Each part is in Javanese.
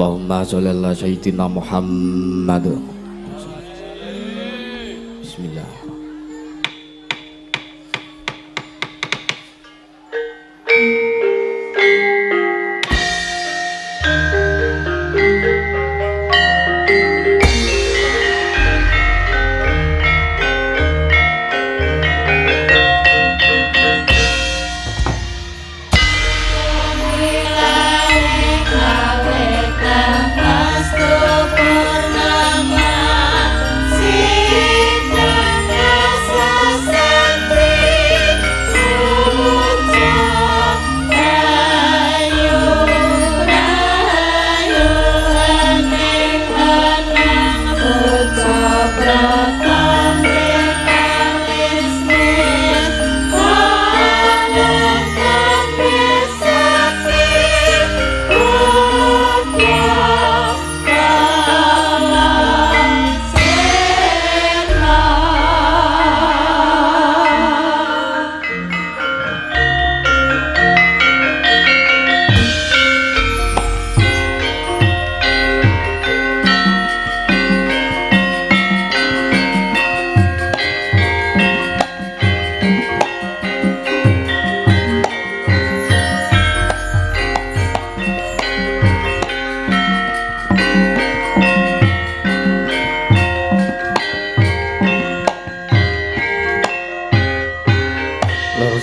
Allahumma sholli ala sayyidina Muhammad. Bismillah.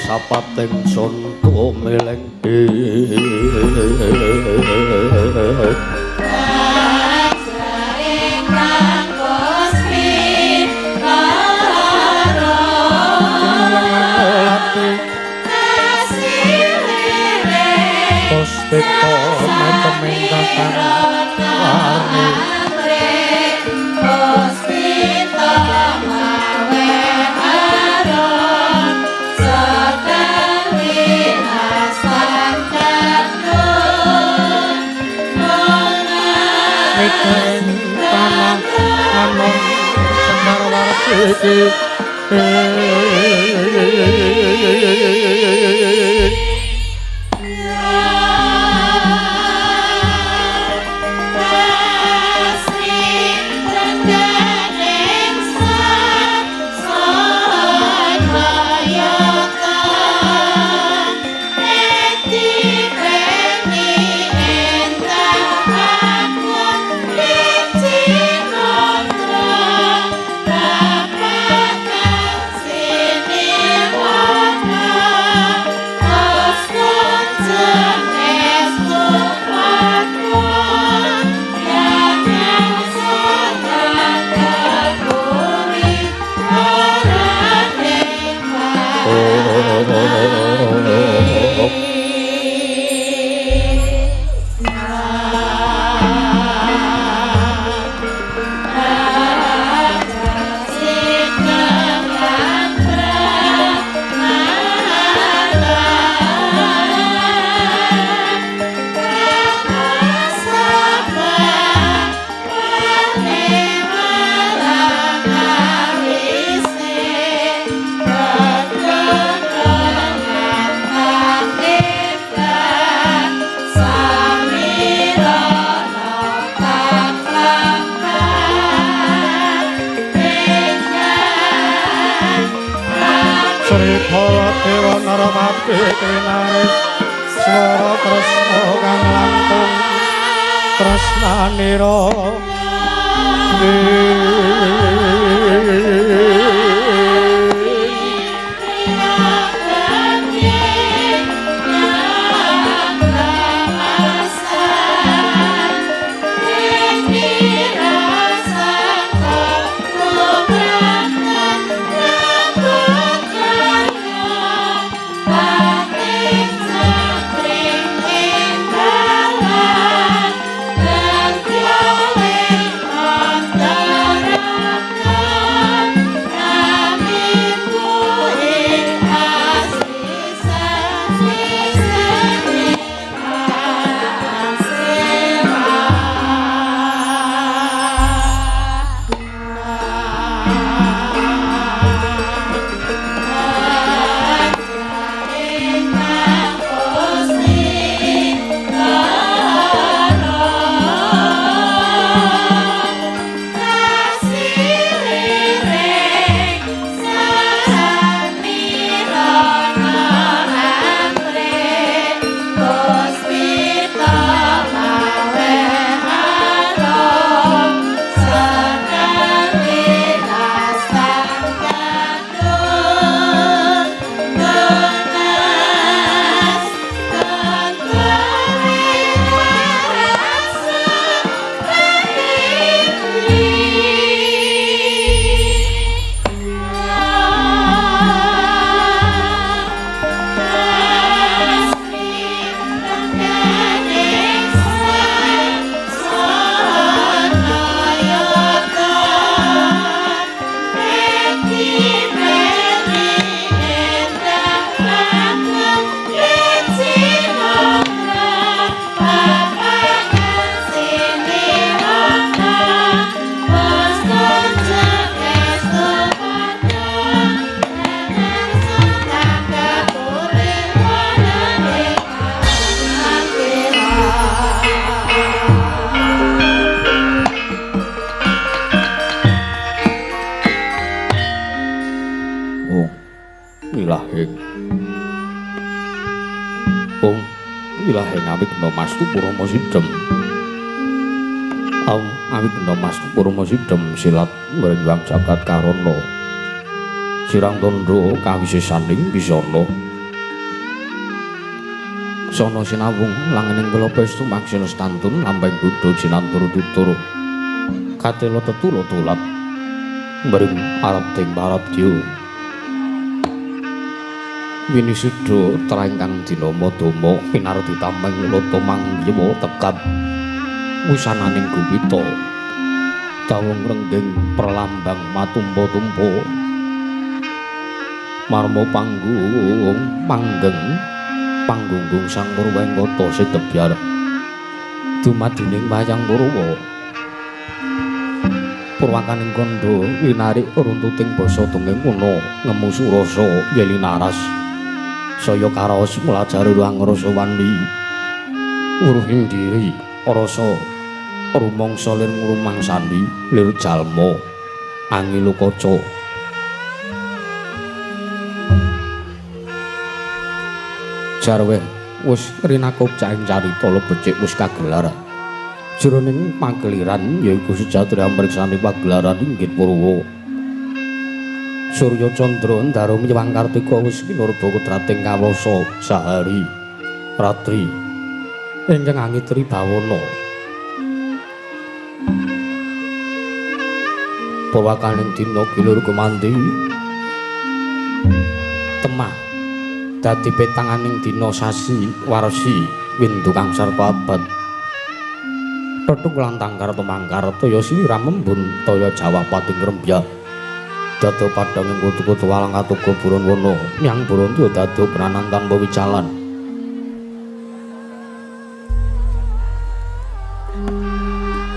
Sapating sun tumeleng Puspita metemengkakan warni Puspita mawe aron sekali Miten tanah anom sekar warsiki. Dewa Narapati Krinaris swara tresna kang langkung tresnanira. wilahing. Om wilahing awigna mastu purama sidhem. Om awigna mastu purama sidhem silat ngrenjang jagat karana. Sirang tandha kawisesaning bisana. Sono sinawung langening welopestu maksina stantun lampeng buddha jinantur tutur katela tetula tulat mring arep ting parabdya winisuda traingkang dinama dama pinardi tameng lata mangyewa tekad wusananing guwita dawung rengging pralambang matumpa-tumpa marma panggung manggeng panggunggung sang Purwengkata setebyar dumadining wayang Purwa purwakaning kandha winarik runtuting basa dongeng kuna ngemu surasa yelinaras saya karaos mulajari ruang rasa wani wuruhing diri rasa rumangsa lir ngrumangsani lir jalma angilukaca jarweh wis rinakup caing carita becik wis kagelar jroning pageliran yaiku sejatri amriksani pagelaran inggit Purwa Surya Candra ndaru miwang Kartika wis kinurba kudrating kawasa sahari ratri ingkang angitri bawana purwakaning dina gilur gumandi temah dadi petanganing dina sasi warsi windu kang sarpa abad Tetung lantang karta mangkar toya siram embun toya Jawa pating rembya dado padhang ing kutu-kutu walang katuga buron wana nyang buron tuwa dado pranan tanpa wicalan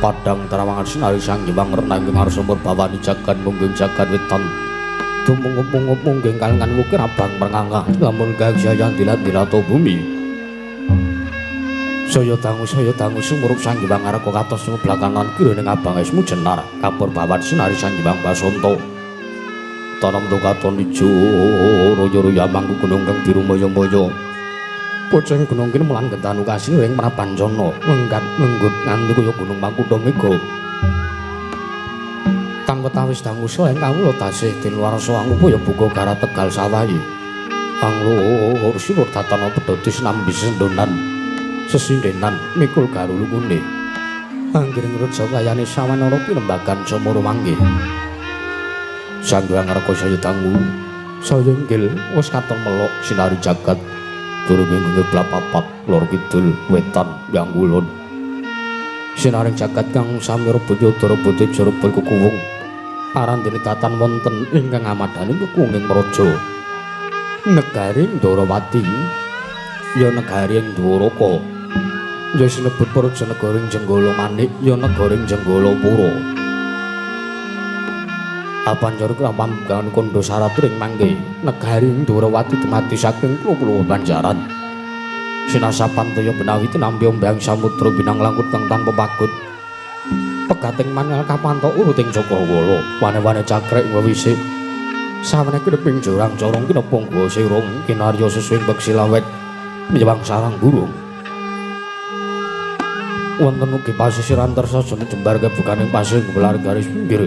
padhang terawangan sinari sang Hyang renang ing ngarsa purbawani jagan mungging jagan wetan dumungup-mungup mungging kalengan wukir abang merngangah lamun gagsayan dilat-dilato bumi saya dangu sumurup sang Hyang Arka katos blakanan kirene abang esmu jenar kapur bawan sinari sang Hyang Basanta tanem tukaton ijo royo-royo mangku gunung kang biru moyo-moyo poceng gunung kene mulan gentanu kasih ing prapancana lenggat lenggut nganti kaya gunung Mangkutha Mega kang wetawis dangu saeng kawula tasih dinwarsa angupaya buka gara Tegal sawahi anglur silur datana pedhotis nambi sendonan sesindenan mikul garulungune anggiring reja kayane sawanara pinembagan samara manggih Sang Hyang Arka saya dangu saya inggil wis katon melok sinari jagat durung ngeblak papat lor kidul wetan yang kulon sinaring jagat kang sami rebut yudha rebut rebut kukuwung arandene datan wonten ingkang amadani kekunging praja negari Ndorowati ya negari Ndwaraka ya sinebut praja negara Jenggala Manik ya negara Jenggalapura apancar krampamgan kandha saraturing mangke negari Ndorowati dumadi saking 20 banjaran sinasapan toya benawi tinampi ombang samudra binang langkut kang tanpa pagut pegating mangal kapantok uruting cakrawala wane-wane cakrek wewisik sawane kineping jorang corong kinepung gua sirung kinarya sesuing beksi lawet miwang sarang burung wonten ugi pasisiran tersajene jembar kebukaning pasir gelar garis pinggir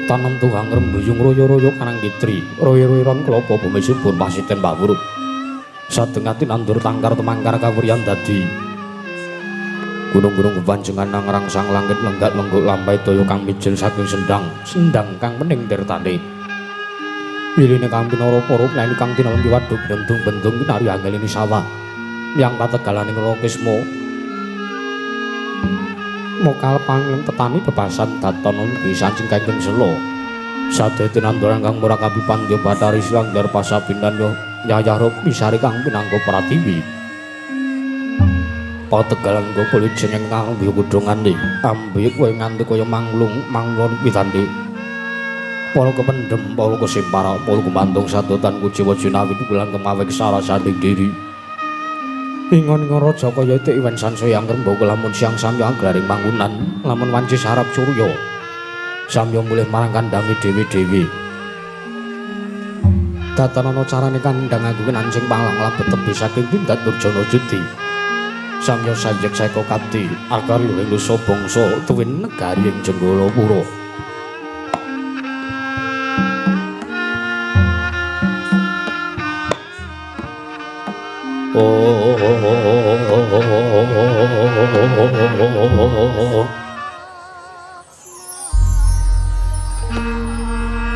tanem tuhang rembuyung royo-royo karang kitri royo-royon klopo bumi subur pasiten pawurup sadengati nandur tangkar temangkar kawuryan dadi gunung-gunung kepanjengan nang rangsang langit lenggak lengguk lampai toya kang mijil saking sendang sendang kang mening tirtane wiline kang pinara para lan kang tinampi waduk bendung-bendung kinarya angelini sawah yang pategalaning Rokisma mokal pangling petani bebasan daton ugi sancing kangkeng sela sadaya tinanduran kang murah kapi pandya bathari silanggar pasabinan yo yayah misari kang pinangka pratiwi pategalan gopol jeneng kang biyu kudungane ambi kowe nganti kaya manglung manglon witande para kependhem para kesempara para gumantung sadotan kuciwa jinawi bulan kemawe kesarasaning diri ingon-ingon raja kaya itik iwan sansaya ngrembaka lamun siang samya anggraring panggonan lamun wanci sarap surya samya mulih marang kandhange dhewe-dhewe. Datanana carane kandhang agung nancing palang labet tebi saking tindak Durjana Judi. Samya sayek seka kapti akar luwih nusa bangsa tuwin negari ing Jenggalapura.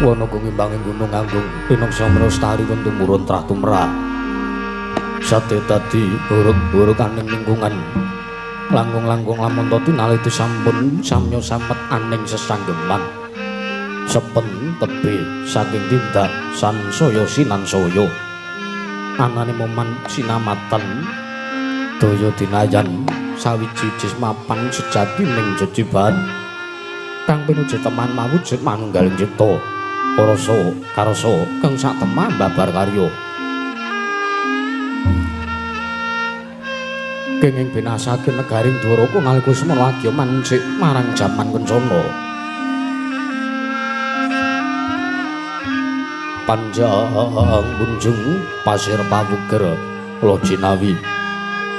Wana gumimbanging gunung agung pinangsa mrestari tumurun trah tumrah. Sate tadi buruk-burukaning lingkungan langkung-langkung lamun to tinaliti sampun samya samet aning sesanggeman. Sepen tebih saking tindak sansaya sinansaya. Anane moman sinamatan daya dinayan sawiji jismapan sejati ning jejiban kang pinuji teman mawujud manunggaling cipta rasa karsa kang sak temah babar karya kenging binasake negaring Dwaraka nalika semana agya mancik marang jaman kencana. Panjang munjung pasir pawuger Lojinawi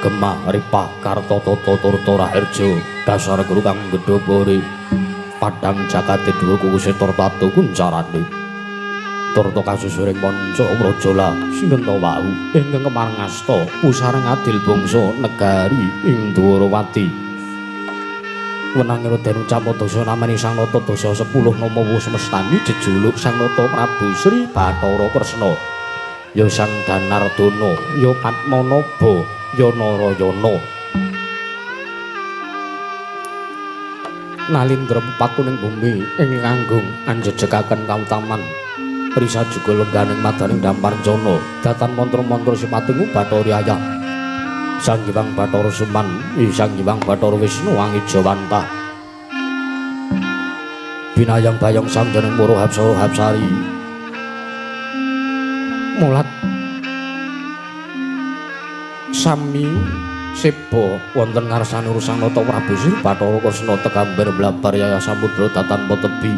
gemah ripah kartata turta raharja dasar guru kang gedhobore padang jakate dhuwur kukuse turtatu kuncarane turta kasusuring manca prajala sinenta wau ingkang kemareng asta pusareng adil bangsa negari ing Dwarawati. Wenangira den ucap dasa namani Sang Nata dasa 10 nama semestani jejuluk Sang Nata Prabu Sri Bathara Kresna ya Sang Danardana ya Padmanaba ya Narayana. Nalindra pepakuning bumi ing nganggung anjejekaken kautaman risa juga lengganing madaning dampar jana datan mantra-mantra sipating Bathara Ayah Sang Hyang Bathara Suman Sang Hyang Bathara Wisnu Angijawantah binayang bayang sang jeneng Pura Hapsara Hapsari mulat sami seba wonten ngarsane Sang Nata Prabu Sri Bathara Kresna tegambar blabar yaya samudra datan tebi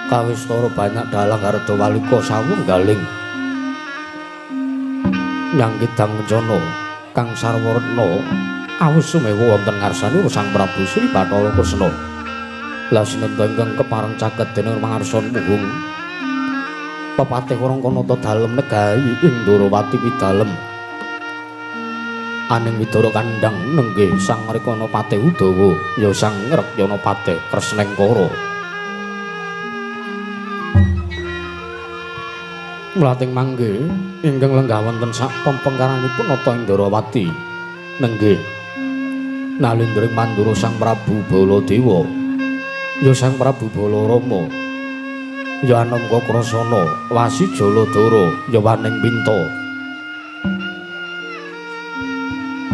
kawistara banyak dalang harda walika sawunggaling nyang kidang kencana kang sarwa retna awis sumewa wonten ngarsane Sang Prabu Sri Bathara Kresna. Lah sinenta ingkang kepareng caket dening mangarsa muhung pepatih Warangkanata dalem negari ing Ndorowati pidalem aning Widara kandhang nenggih Sang Rekana Patih Udawa ya Sang Rekyana Patih Kresnengkara. Mlating mangke ingkang lenggah wonten sak pempengkaranipun nata ing Ndorowati nenggih nalindring Mandura Sang Prabu Baladewa ya Sang Prabu Balarama ya Anom Kakrasana Wasi Jaladara ya Waning Pinta.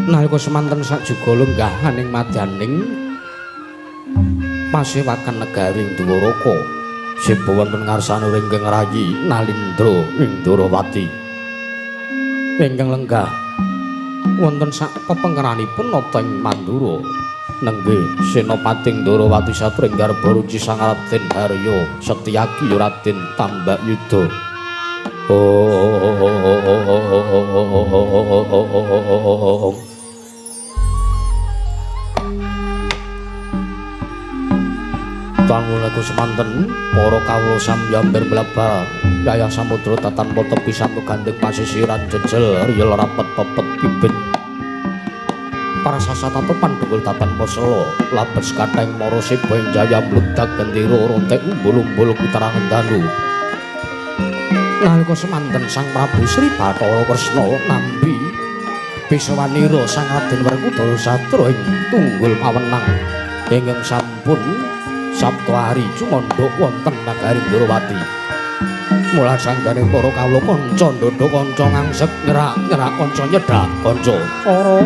Nalika semanten sak juga lenggah aning madyaning pasewakan negari ing Dwaraka seba wonten ngarsane ingkang rayi Nalindra ing Ndorowati ingkang lenggah wonten sak pepengkeranipun nata ing Mandura nenggih Senopati Ndorowati satring garba ruci Sang Raden Harya Setyaki Raden Tambak Yuda. Tanggulaku semanten para kawula samyamber blabar yayah samudra tatan tepi satu gandeng pasisiran jejel riyel rapet pepet bibit parasasa tato pandhukul tatan posela labet sekatheng mara seba ing jaya mludak gendera rontek umbul-umbul kutarangan dalu. Nalika semanten Sang Prabu Sri Bathara Kresna nampi pisawanira Sang Raden Werkudara Satra ing tunggul pawenang ingkang sampun Saptahari cumandha wonten nagari Ndorowati. Mula sanggane para kawula kanca ndhodha kanca ngangsek nyerak-nyerak kanca nyedhak kanca cara.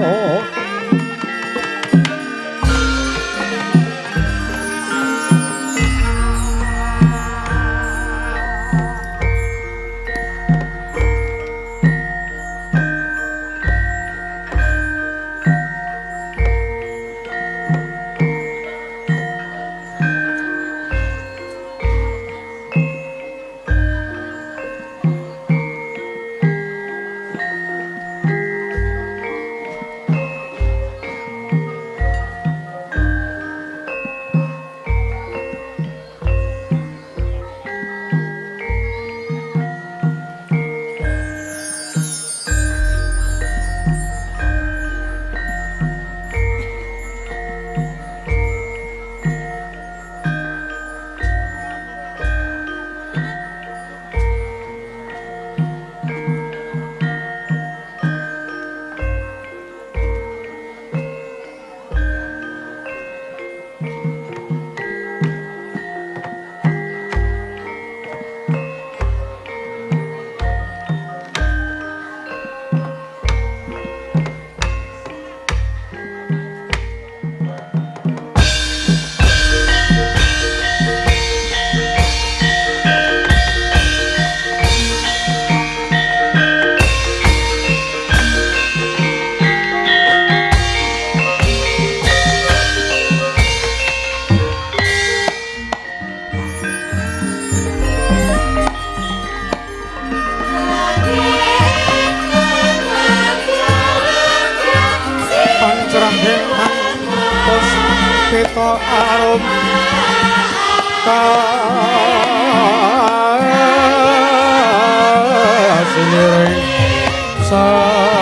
Cipta arum kasiliring samirana.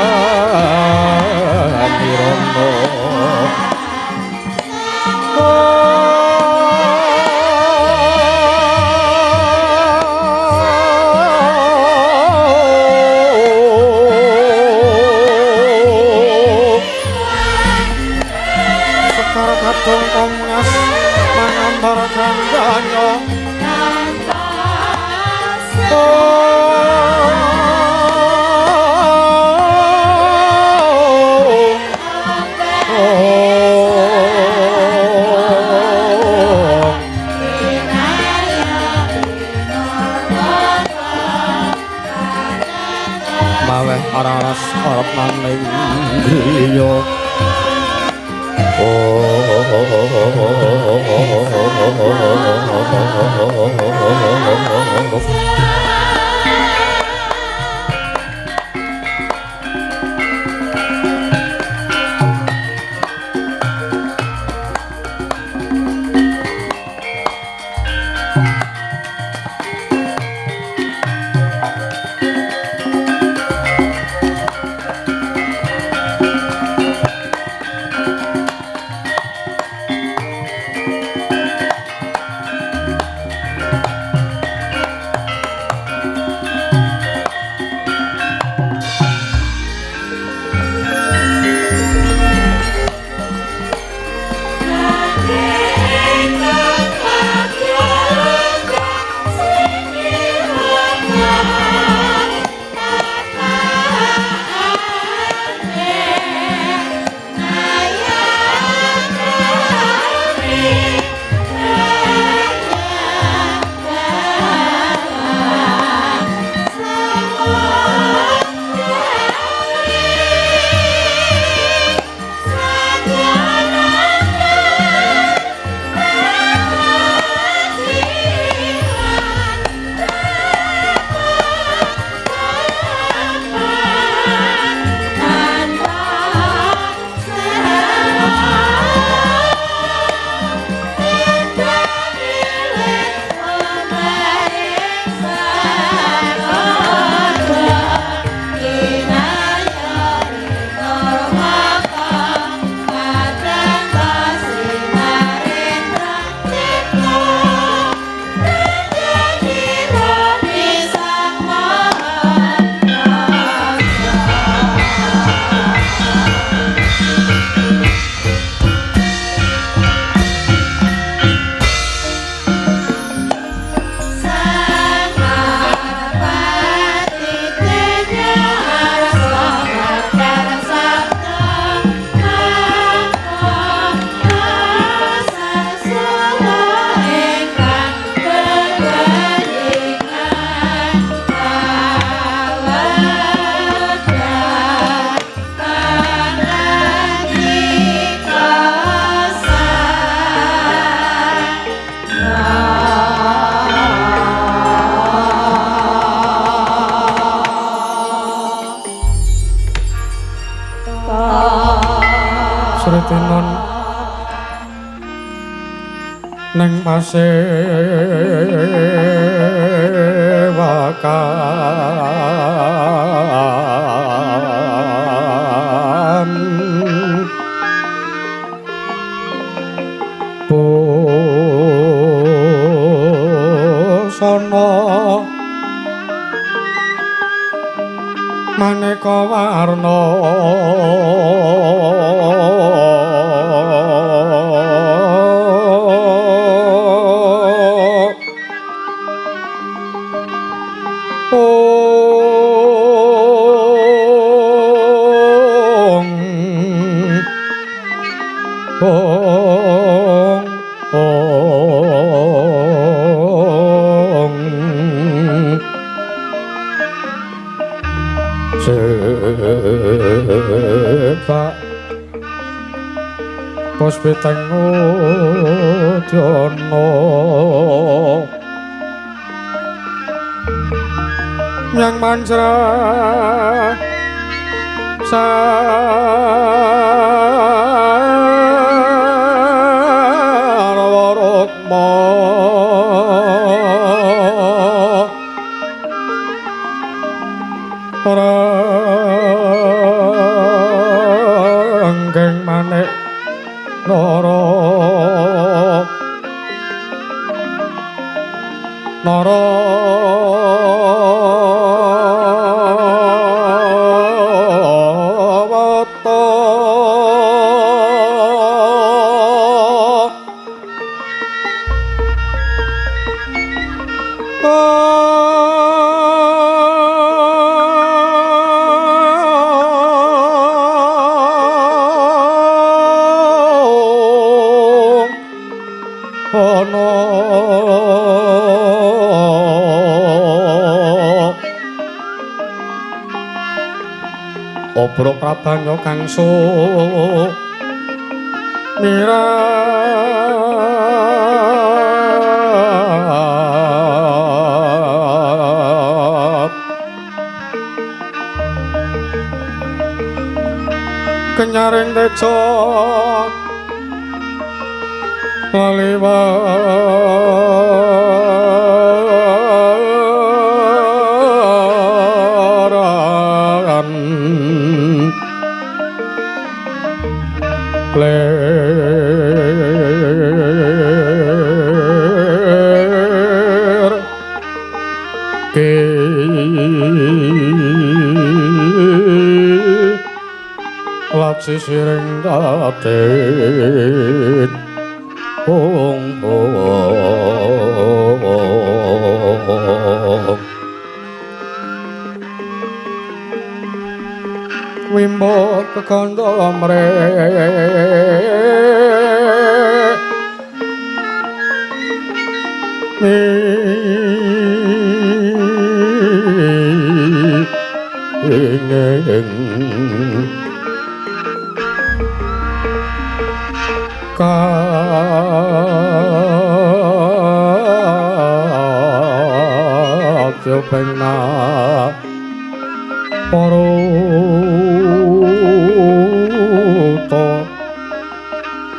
Sekar kadung komngas mangantar gandanya maweh araras arep maning griya. Sritinon neng pasewakan busana maneka warna. Ong ong Sepak Puspiteng Udyana Yang manjra Ranggeng manik nara nara Obrok prabanya kangsu mirat kenyaring tejo laliwaran ler ke laci siring daden ong ong wimbo kekandha mre ing kajopengna paruta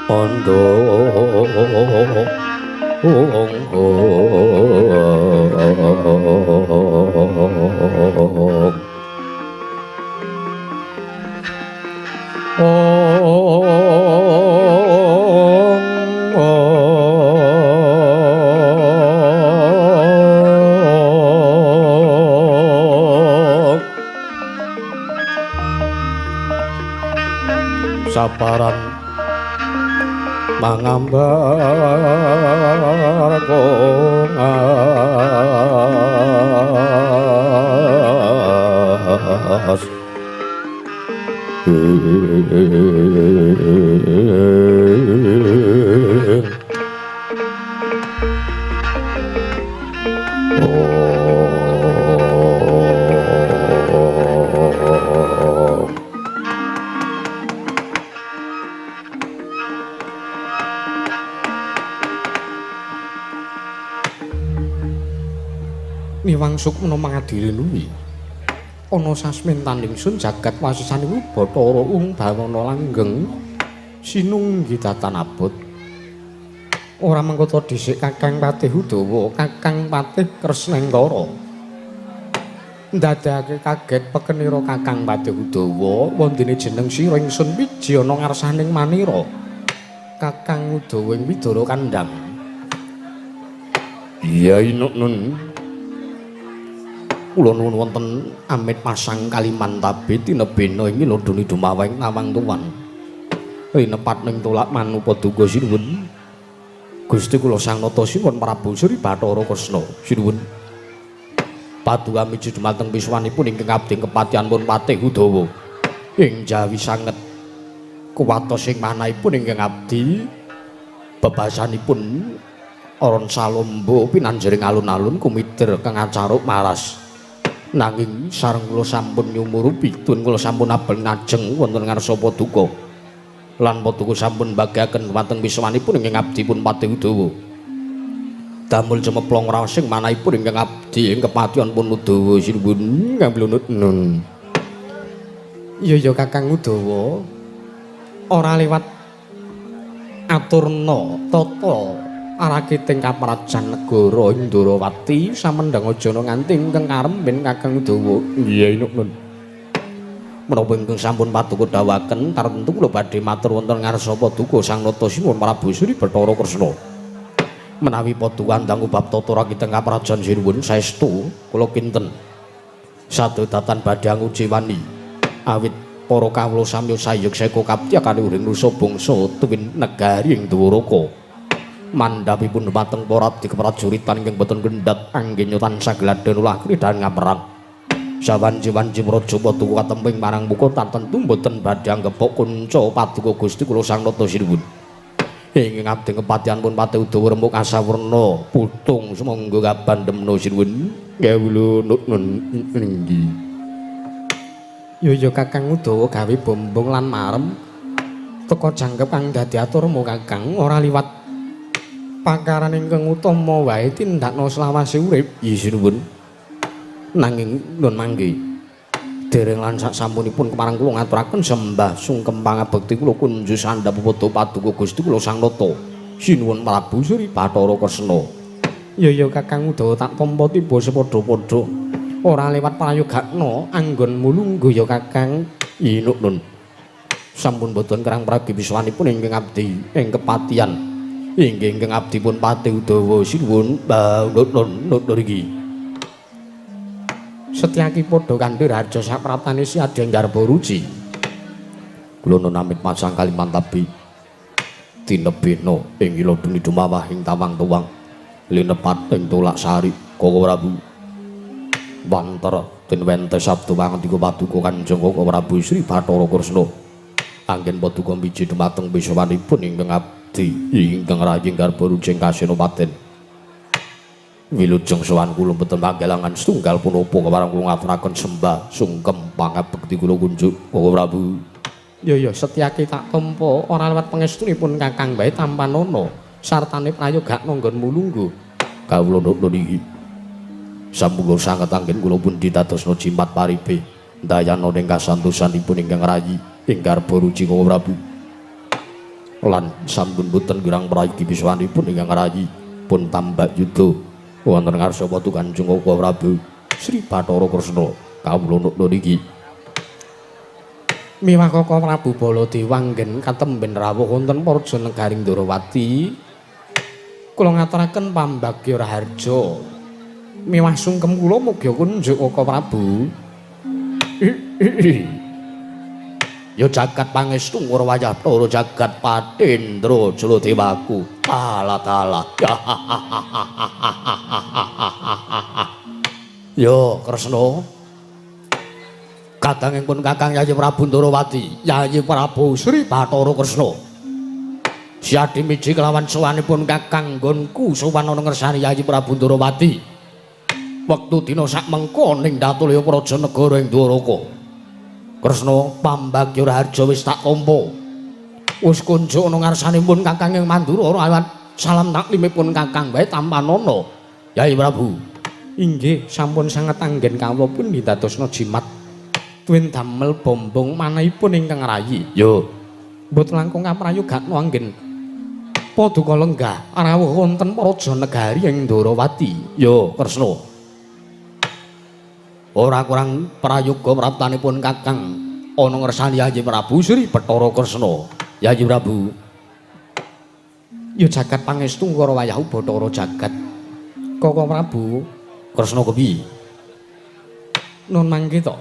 andha ong saparan mangambar kongas Niwang sukmana mangadiri luwi ana sasmin tanding sun jagat wasesane Bathara ung bawana langgeng sinunggi datan abot ora mengkota dhisik Kakang Patih Udawa Kakang Patih Kresnengkara ndadekake kaget pekenira Kakang Patih Udawa wondene jeneng sira ingsun wiji ana ngarsaning manira Kakang Udawa ing Widara Kandhang. Iya inuk nun kula nuwun wonten amit pasang Kalimantabe tinebena ing lodoni dumaweng nawang tuwan rinepat ning tolak manupa duka sinuwun Gusti kula Sang Nata Sinuwun Prabu Sri Bathara Kresna sinuwun paduka miji dumateng piswanipun ingkang abdi kepatihanipun Patih Udawa ing jawi sanget kuwatos ing manahipun ingkang abdi bebasanipun Aron Salombo pinanjering alun-alun kumider kang acaruk maras. Nanging sareng kula sampun nyumurupi tun kula sampun abel ngajeng wonten ngarsa paduka. Lan paduka sampun mbagaken dhumateng wiswanipun ingkang abdi pun Patih Udawa. Damel cemeplong raos ing manahipun ingkang abdi ing kepatihan pun Udawa sinuwun ngamblunut nun. Iya ya Kakang Udawa. Ora liwat aturna tata Arakiting kaprajan negara Ndrawati samendhang ajana nganti ingkang karemen Kakang Udawa. Iya Nun. Menapa ingkang sampun paduka dawuhaken tartemtu kula badhe matur wonten ngarsa paduka Sang Nata Sinuwun Prabu Sri Bathara Kresna. Menawi paduka ndang bab tata rakiting kaprajan sinuwun saestu kula kinten sadodatan badhe anguciwani awit para kawula samya sayuk seka kaptiyakane uring nusa bangsa tuwin negari ing Dwaraka. Mandhapipun dhumateng para abdi keprajuritan ingkang boten kendhat anggenya tansah gladhen ulah kridhan ngaperang. Sawanci-wanci praja paduka katemping marang muka tartemtu boten badhe anggepok kunca paduka Gusti kula Sang Nata Sinuwun. Ing abdi kepatihan pun Patih Udawa remuk asawerna putung sumangga kabandemna sinuwun. Kawula nun inggih. Yo yo Kakang Udawa gawe bombong lan marem teka jangkep kang dadi aturmu Kakang ora liwat pakaran ingkang utama wae tindakno selawase urip. Iya sinuwun. Nanging nun mangke dereng lan sak sampunipun kemarang kula ngaturaken sembah sungkem pangabekti kula kunjuk sandhap padha paduka Gusti kula Sang Nata Sinuwun Prabu Sri Bathara Kresna. Ya ya Kakang Udawa tak tampa tiba sepadha-padha ora lewat prayogakna anggonmu lungguh ya Kakang. Inuk nun. Sampun boten kerang pragi wiswanipun ingkang abdi ing kepatihan. Inggih ingkang abdi pun Patih Udawa sinuwun nun nun iki. Setyaki padha kandhi raja sapraptane si Adeng Garba Ruci. Kula nun amit masang Kalimantabi. Tinebena ing ila deni dumawah ing tawang tuwang. Linepat ing tulak sari Koko Prabu. Wantara den wente sabda pangandika paduka Kanjeng Koko Prabu Sri Bathara Kresna. Anggen paduka miji dumateng pisawanipun ingkang abdi ingkang rayi Garba Ruci ing Kasenopaten. Wilujeng sowan kula mboten panggalangan setunggal punapa kepareng kula ngaturaken sembah sungkem pangabekti kula kunjuk Koko Prabu. Ya ya setyaki tak tampa ora lewat pangestunipun Kakang bae tampanana sartane prayogakna nggonmu lungguh. Kawula nukun iki. Sampun sanget anggen kula pun didadosna jimat paripe ndayana ing kasantosanipun ingkang rayi ing Garba Ruci Koko Prabu. Lan sampun boten kirang prayogi piswanipun ingkang rayi pun tambak yuda wonten ngarsa paduka Kanjeng Koko Prabu Sri Bathara Kresna. Kawula nukun iki. Miwah Koko Prabu Baladewa anggen katemben rawuh wonten praja negari Ndrawati. Kula ngaturaken pambagya raharja. Miwah sungkem kula mugi kunjuk Koko Prabu. Ya jagat pangestu ngura wayah Bathara jagat Patendra Jaladewaku. Alah dalah. Yo Kresna. Kadangipun Kakang Yayi Prabu Ndrawati, Yayi Prabu Sri Bathara Kresna. Siadi miji kelawan sowanipun Kakang nggonku sowan ana ngersane Yayi Prabu Ndrawati. Wektu dina sak mengko ning Datulya Praja negara ing Dwaraka. Kresna pambagya raharja wis tak tampa. Wis kunjuk ana ngarsanipun Kakang ing Mandura ora salam taklimipun Kakang bae tampanana. Yayi Prabu. Inggih, sampun sanget anggen kawula pun didadosna jimat. Tuwin damel bombong manahipun ingkang rayi. Yo. Mboten langkung kaprayogakna anggen paduka lenggah rawuh wonten praja negari ing Ndrawati. Yo, Kresna. Ora kurang prayoga praptanipun Kakang ana ngersani Yayi Prabu Sri Bathara Kresna. Yayi Prabu. Ya jagat pangestu ngara wayah Bathara jagat. Koko Prabu Kresna kepiye? Nun mangke to.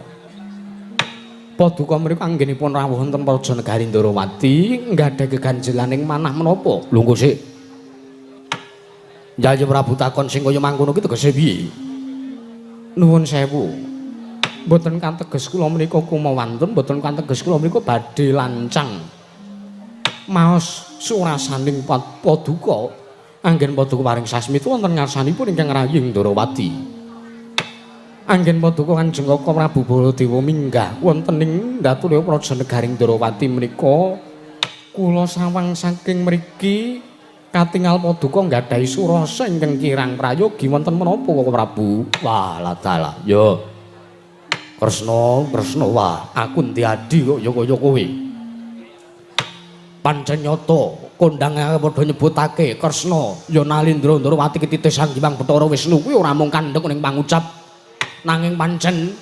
Paduka mriku anggenipun rawuh wonten praja negari Ndrawati nggadhahi geganjelaning manah menapa? Lungguh sik. Yayi Prabu takon sing kaya mangkono ki tegese piye? Nuwun sewu. Mboten kateges kula menika kumawantun, mboten kateges kula menika badhe lancang. Maos surasaning paduka anggen paduka paring sasmita wonten ngarsanipun ingkang rayi Ndrawati. Anggen paduka Kanjeng Koko Prabu Baladewa minggah wonten ing Datulya Praja Negari Ndrawati menika kula sawang saking mriki katingal paduka nggadahi surasa ingkang kirang prayogi wonten menapa Koko Prabu? Wah, dalah. Yo. Kresna, Kresna, wah, aku ndi adi kok ya kaya kowe. Pancen nyata kondang padha nyebutake Kresna ya Nalindra Ndrawati ketite Sang Hyang Bathara Wisnu kuwi ora mung kandhek ning pangucap nanging pancen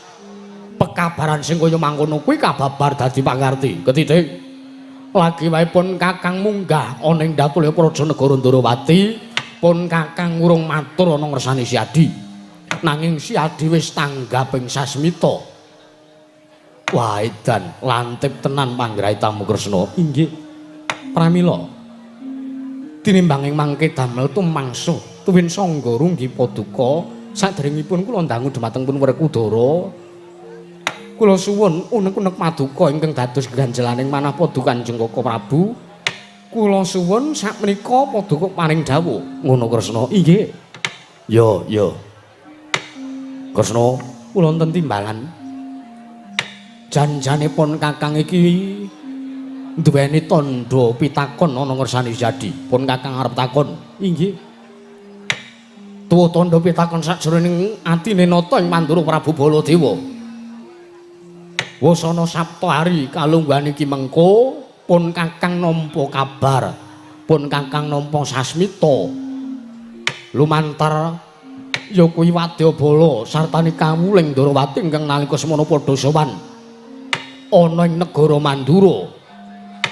pekabaran sing kaya mangkono kuwi kababar dadi pangarti. Ketite lagi wae pun Kakang munggah ana ing Datulya Praja Negara Ndrawati, pun Kakang urung matur ana ngersane Si Adi. Nanging Si Adi wis tanggap ing sasmita. Wah edan, lantip tenan panggraitamu Kresna. Inggih. Pramila tinimbang ing mangke damel tumangsa tuwin sangga runggi paduka saderengipun kula ndangu dhumateng pun Werkudara. Kula suwun unek-unek paduka ingkang dados ganjelaning manah paduka Kanjeng Kaka Prabu. Kula suwun sakmenika paduka paring dawuh. Ngono Kresna. Inggih. Yo yo. Kresna, kula wonten timbalan. Janjane pun Kakang iki duweni tandha pitakon ana ngersane Jadi. Pun Kakang arep takon. Inggih. Tuwa tandha pitakon sajroning atine nata ing Mandura Prabu Baladewa. Wasana Saptahari kalungguhan iki mengko pun Kakang nampa kabar, pun Kakang nampa sasmita. Lumantar ya kuwi wadyabala sartane kawuling Ndrawati ingkang nalika semana padha sowan ana ing negara Mandura.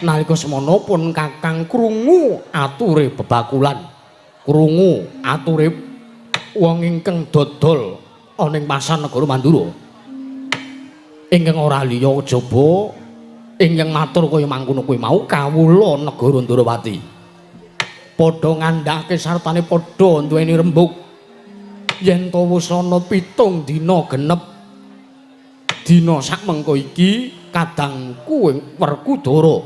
Nalika semana pun Kakang krungu ature bebakulan, krungu ature wong ingkang dodol ana ing pasar negara Mandura. Ingkang ora liya kejaba ingkang matur kaya mangkono kuwi mau kawula negara Ndrawati. Padha ngandhake sartane padha duweni rembug yen to wis ana 7 dina genep dina sakmengko iki kadangku ing Werkudara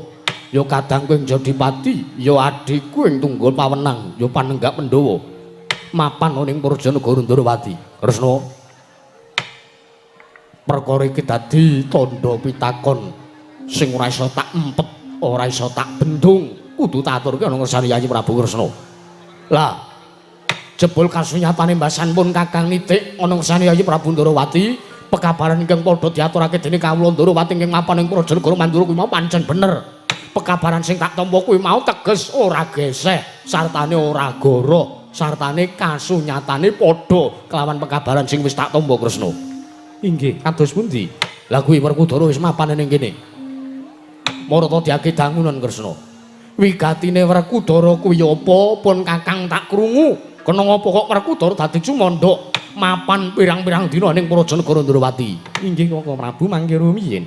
ya kadangku ing Jodipati ya adhiku ing Tunggul Pawenang ya panenggak Pandhawa mapan ana ing Praja Negara Ndrawati. Kresna, perkara iki dadi tandha pitakon sing ora iso tak empet, ora iso tak bendung, kudu tak aturke ana ngersane Yayi Prabu Kresna. Lah jebul kasunyatane mbasan pun Kakang nitik ana ngersane Yayi Prabu Ndrawati, pekabaran ingkang padha diaturake dening kawula Ndrawati ingkang mapan ing Praja Negara Mandura kuwi mau pancen bener. Pekabaran sing tak tampa kuwi mau teges ora geseh, sartane ora goroh, sartane kasunyatane padha kelawan pekabaran sing wis tak tampa Kresna. Inggih, kados pundi? Lah kuwi Werkudara wis mapan ning kene. Marata diake dangunan Kresna. Wigatine Werkudara kuwi apa pun Kakang tak krungu. Kena ngapa kok Werkudara dadi cumandhak mapan pirang-pirang dina ning Praja Negara Ndrawati. Inggih Kaka Prabu mangke rumiyin.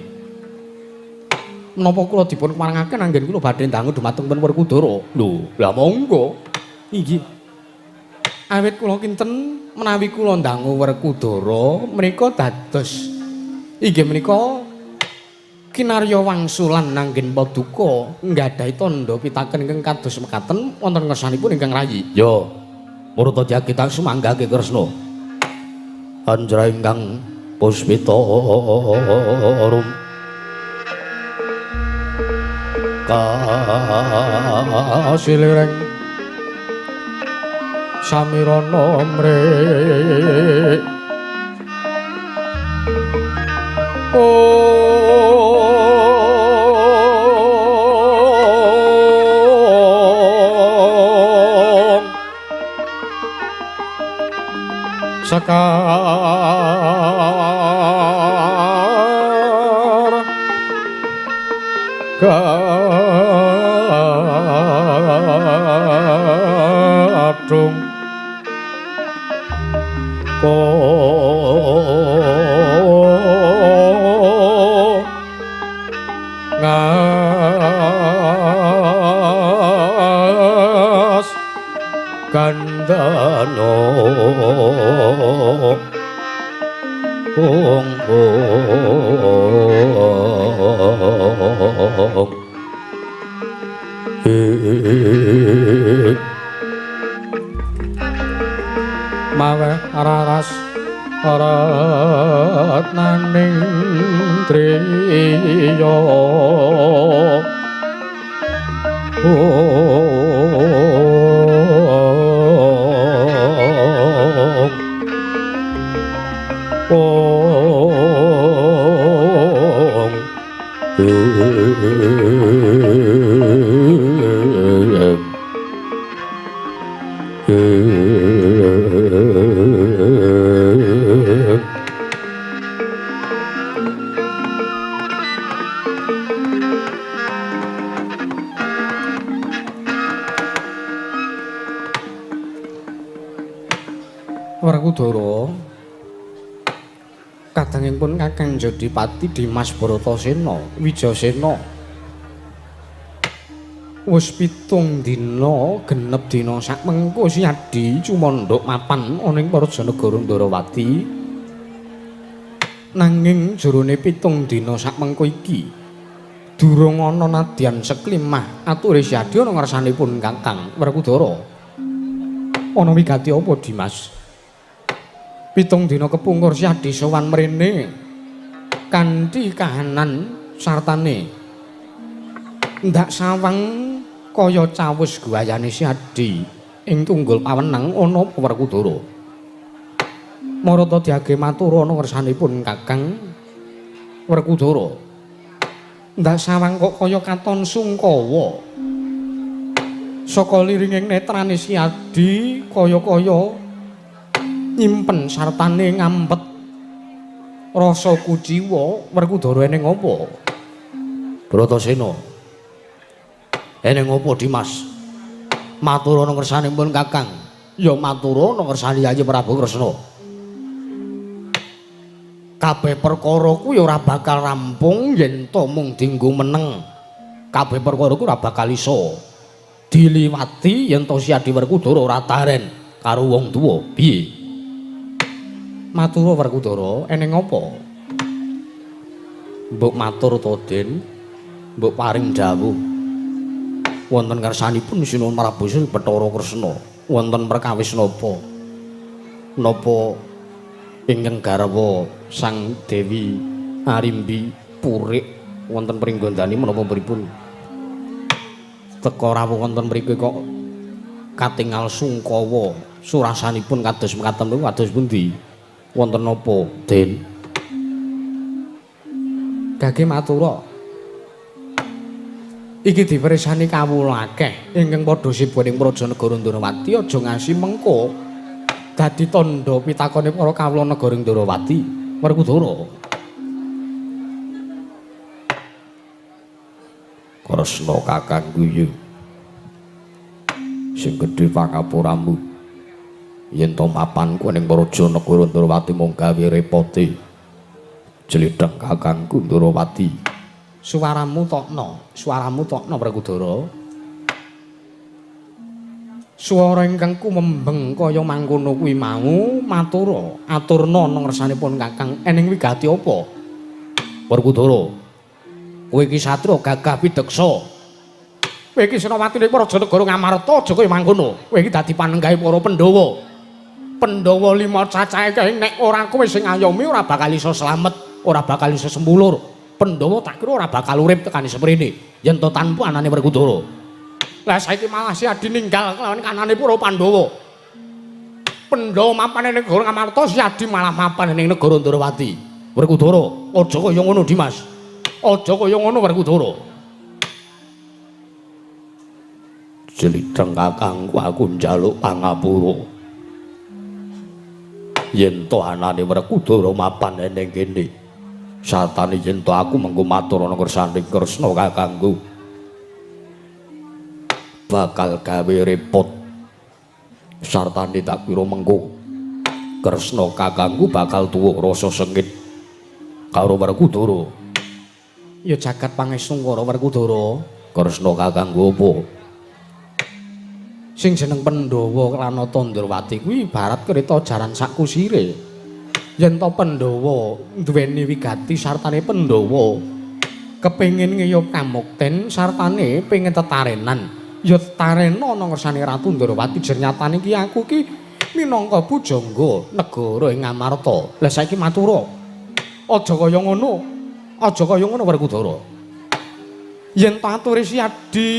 Menapa kula dipun keparengaken anggen kula badhe ndangu dhumateng pun Werkudara? Lho, lah monggo. Inggih. Awit kula kinten menawi kula ndangu Werkudara menika dados inggih menika kinarya wangsulan anggen paduka nggadahi tandha pitaken ingkang kados mekaten wonten ngersanipun ingkang rayi. Ya, murta kita sumanggake Kresna. Anjra ingkang puspita arum kasilireng samirana mrek om sekar gadung ko ngas kandhano ong ong mawe raras ratnaning triya ong ong. Werkudara, kadangipun Kakang Jodipati Dimas Bratasena Wijasena wis 7 dina genep dina sakmengko Siadi cumandhak mapan ana ing Praja Negara Ndarawati. Nanging jerone 7 dina sakmengko iki durung ana nadyan seklimah ature Siadi ana ngersanipun Kakang Werkudara. Ana wigati apa, Dimas? 7 dina kepungkur Siadi sowan mrene kanthi kahanan sartane ndak sawang kaya cawus guayane Siadi ing tunggul pawenang ana apa Werkudara? Marata diage matur ana ngersanipun Kakang Werkudara. Ndak sawang kok kaya katon sungkawa. Saka liringing netrane Siadi kaya-kaya nyimpen sartane ngampet rasa kuciwa. Werkudara eneng apa? Bratasena. Eneng apa, Dimas? Matur ana ngersanipun Kakang. Ya matur ana ngersane Yayi Prabu Kresna. Kabeh perkara kuwi ora bakal rampung yen to mung dienggo meneng. Kabeh perkara kuwi ora bakal iso diliwati yen to Siadi Werkudara ora taren karo wong tuwa. Piye? Matur Werkudara, eneng apa? Mbok matur to, Den? Mbok paring dawuh. Wonten ngersanipun Sinuwun Prabu Sri Bathara Kresna, wonten perkawis napa? Napa ingkang garwa Sang Dewi Arimbi purik wonten pringgondani menapa pripun? Teka rawuh wonten mriki kok katingal sungkawa, surasanipun kados mekaten niku kados pundi? Wonten napa, Den? Gage matura. Iki dipersani kawula akeh ingkang padha sibuk ing Praja Negara Ndarawati aja ngasi mengko dadi tandha pitakone para kawula negara Ndarawati. Werkudara. Kresna Kakangku yu. Sing gedhe pangapuramu. Yen to mapanku ning Praja Negara Ndarawati mung gawe repote. Jlidheng Kakangku Ndarawati. Suaramu tokno, suaramu tokno Werkudara. Swara ingkang kumembeng kaya mangkono kuwi mau matura, aturna nang ngersanipun Kakang eneng wigati apa? Werkudara, kowe iki satriya gagah pideksa. Kowe iki senopatine Praja Negara Ngamarta aja kaya mangkono. Kowe iki dadi panenggahe para Pandhawa. Pandhawa 5 cacahe kae nek ora kowe sing ngayomi ora bakal iso slamet, ora bakal iso sembulur. Pandhawa tak kira ora bakal urip tekane semrene yen to tanpa anane Werkudara. Lah saiki malah Siadi ninggal kelawan kanane para Pandhawa. Pandhawa mapan ning negara Ngamarta, Siadi malah mapan ning negara Ndarawati. Werkudara, aja kaya ngono, Dimas. Aja kaya ngono, Werkudara. Jlidheng Kakangku, aku njaluk pangapura. Yen to anane Werkudara mapan ning kene, satane yen to aku mengko matur ana ngersane Kresna Kakangku bakal gawe repot. Sartane tak kira mengko Kresna Kakangku bakal tuwa rasa sengit karo Werkudara. Ya jagat pangestungkara Werkudara. Kresna Kakangku apa? Sing jeneng Pandhawa Klanata Ndrawati kuwi ibarat kereta jaran sakusire. Yen to Pandhawa duweni wigati sartane Pandhawa kepengin ngiyup kamukten sartane pengin tetarenan, ya tetarena ana ngersane Ratu Ndrawati. Jernyatane iki aku iki minangka pujangga negara ing Ngamarta. Lah saiki matura, aja kaya ngono, aja kaya ngono Werkudara. Yen to ature Siadi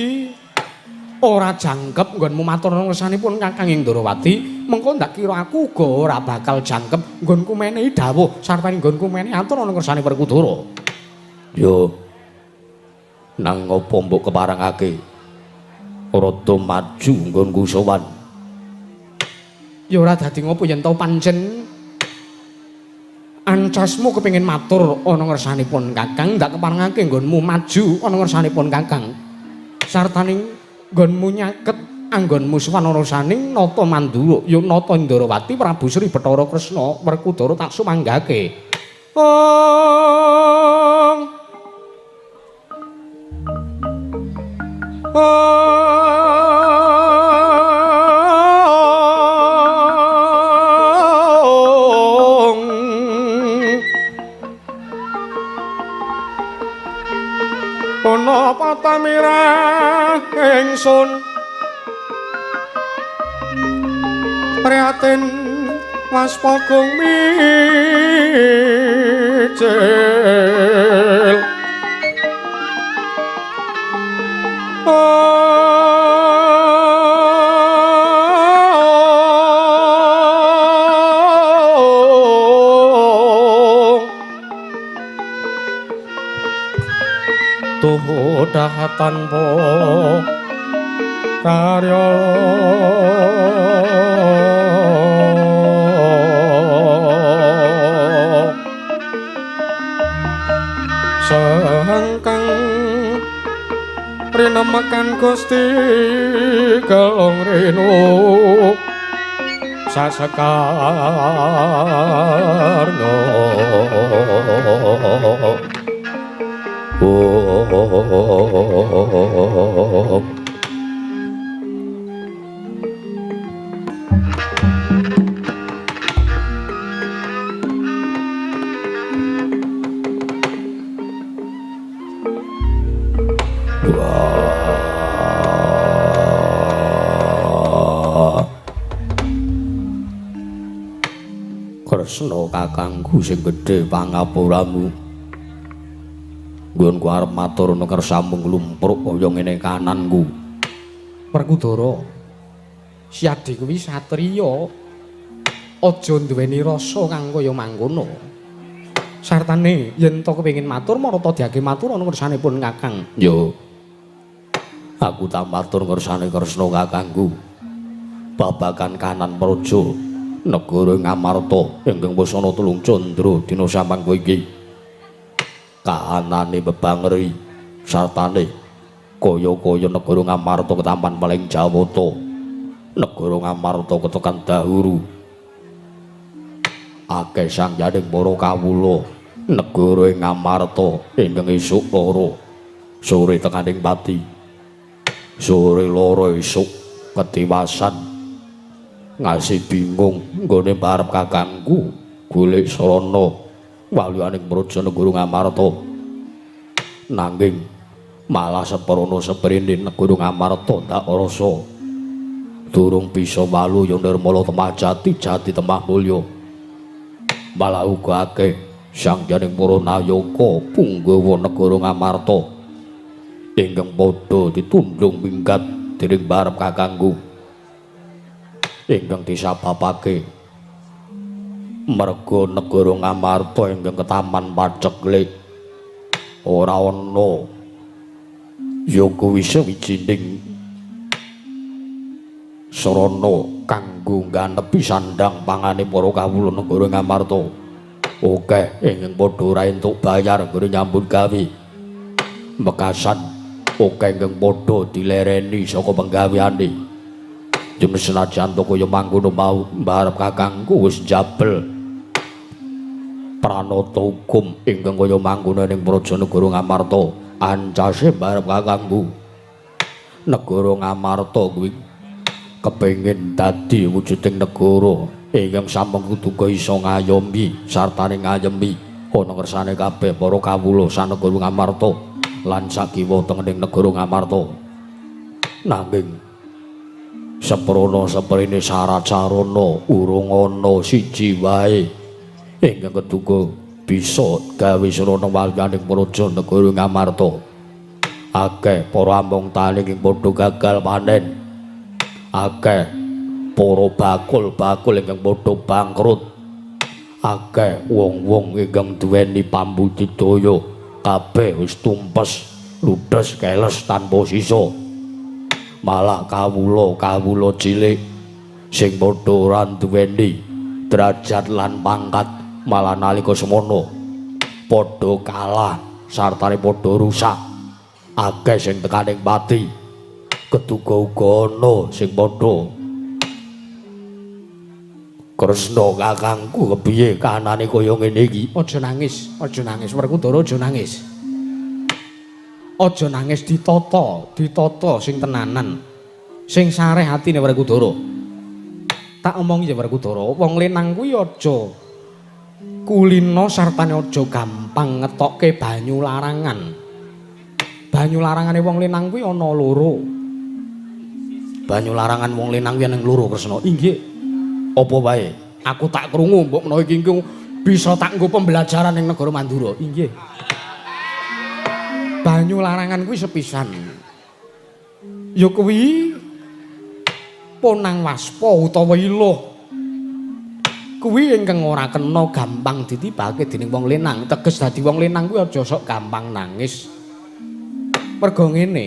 ora jangkep nggonmu matur ngersanipun Kakang ing Ndarawati, mengko ndak kira aku uga ora bakal jangkep nggonku menehi dawuh sartane nggonku menehi atur ana ngersane Werkudara. Yo nang ngopo mbok keparengake rada maju nggonku sowan? Ya ora dadi ngopo yen to pancen ancasmu kepengin matur ana ngersanipun Kakang, ndak keparengake nggonmu maju ana ngersanipun Kakang sartane nggonmu nyaket Anggonmu sowan ana saning Nata Mandura, ya Nata Ndrawati Prabu Sri Bathara Kresna Werkudara tak sumanggake. Ong. Ong. Ana patamirah ingsun prihatin waspagung mijil. Tuhu tanpa karya sengkang rinemekan Gusti Gelong Rinu sasekarna. Oh, Kresna kakangku sing gedhe pangapuramu. Nggonku arep matur ana kersamu nglumpruk kaya ngene kananku. Werkudara, Siadi kuwi satriya. Aja duweni rasa kang kaya mangkono. Sartane yen to kepengin matur marata diake matur ana kersanipun Kakang. Yo. Aku tak matur kersane Kresna kakangku. Babagan kanan praja negara Ngamarta ingkang wis ana telung candra dina samangko iki. Kahanane bebangeri sartane kaya-kaya negara Ngamarta ketampan paling Jawata. Negara Ngamarta ketekan dahuru. Akeh sangyaning para kawula negara Ngamarta ingkang esuk loro sore tekaning pati. Sore loro esuk ketiwasan ngasih bingung nggone parep kakangku golek sarana waluyaning praja negara Ngamarta. Nanging malah seprana seprene negara Ngamarta ndak rasa durung bisa walu ya nirmala temah jati jati temah mulya. Malah uga akeh sangyaning para nayaka punggawa negara Ngamarta ingkang padha ditundhung minggat dening barep kakangku ingkang disababake merga negara Ngamarta ingkang ketaman paceklik ora ana ya kuwi sawijining sarana kanggo ngganepi sandhang pangane para kawula negara Ngamarta. Akeh ingkang padha ora entuk bayar nggone nyambut gawe. Bekasan akeh ingkang padha dilereni saka penggaweane. Yen senajan to kaya mangkono mau mbarep kakangku wis njabel pranata hukum ingkang kaya mangkono ning praja negara Ngamarta. Ancase mbarep kakangku negara Ngamarta kuwi kepengin dadi wujuding negara ingkang sampun kuduga iso ngayomi sartane ngayemi ana kersane kabeh para kawula sanegara Ngamarta lan sakiwa tengening negara Ngamarta. Nanging seprana seprene syarat sarana urung ana siji wae ingkang keduga bisa gawe sarana walyaning praja negara Ngamarta. Akeh para among tani ing padha gagal panen. Akeh para bakul-bakul ingkang padha bangkrut. Akeh wong-wong ingkang duweni pambudidaya kabeh wis tumpes, ludes, keles tanpa sisa. Malah kawula-kawula cilik sing padha ora duweni derajat lan pangkat malah nalika semono padha kalah sartane padha rusak. Akeh sing tekaning pati. Keduga uga ana sing padha. Kresna kakangku kepiye kahanane kaya ngene iki? Aja nangis, aja nangis Werkudara, aja nangis. Aja nangis, ditata, ditata sing tenanan. Sing sareh atine Werkudara. Tak omongi ya Werkudara, wong lanang kuwi aja kulina sartane aja gampang ngetokke banyu larangan. Banyu larangane wong lanang kuwi ana loro. Banyu larangan wong lanang kuwi ana loro, Kresna. Inggih. Apa wae? Aku tak krungu mbok menawa iki bisa tak nggo pembelajaran ning negara Mandura. Inggih. Banyu larangan kuwi sepisan. Ya kuwi ponang waspa utawa iluh. Kuwi ingkang ora kena gampang ditibake dening wong lanang. Teges dadi wong lanang kuwi aja sok gampang nangis. Mergo ngene,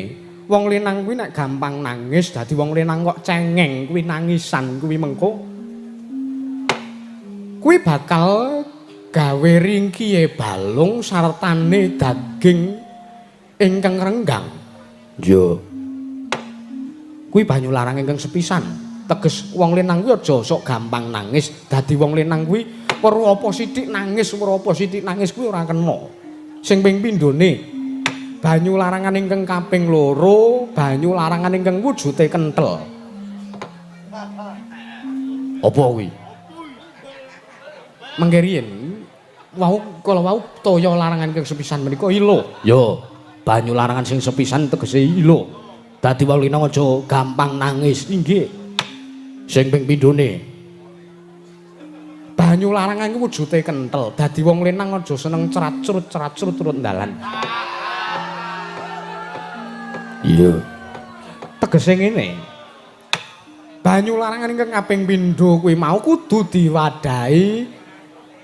wong lanang kuwi nek gampang nangis dadi wong lanang kok cengeng kuwi nangisan kuwi mengko kuwi bakal gawe ringkihe balung sartane daging ingkang renggang. Iya. Kuwi banyu larang ingkang sepisan. Teges wong lanang kuwi aja sok gampang nangis. Dadi wong lanang kuwi weruh apa sithik nangis, weruh apa sithik nangis kuwi ora kena. Sing ping pindhone banyu larangan ingkang kaping loro, banyu larangan ingkang wujude kenthel. Apa kuwi? Mangke riyin wau kala wau toya larangan ingkang sepisan menika ilo. Yo, banyu larangan sing sepisan tegese ilo. Dadi wong lanang aja gampang nangis. Inggih. Sing ping pindhone banyu larangan iku wujude kenthel. Dadi wong lanang aja seneng cracrut-cracrut turut dalan. Iya. Tegese ngene. Banyu larangan ingkang kaping pindho kuwi mau kudu diwadahi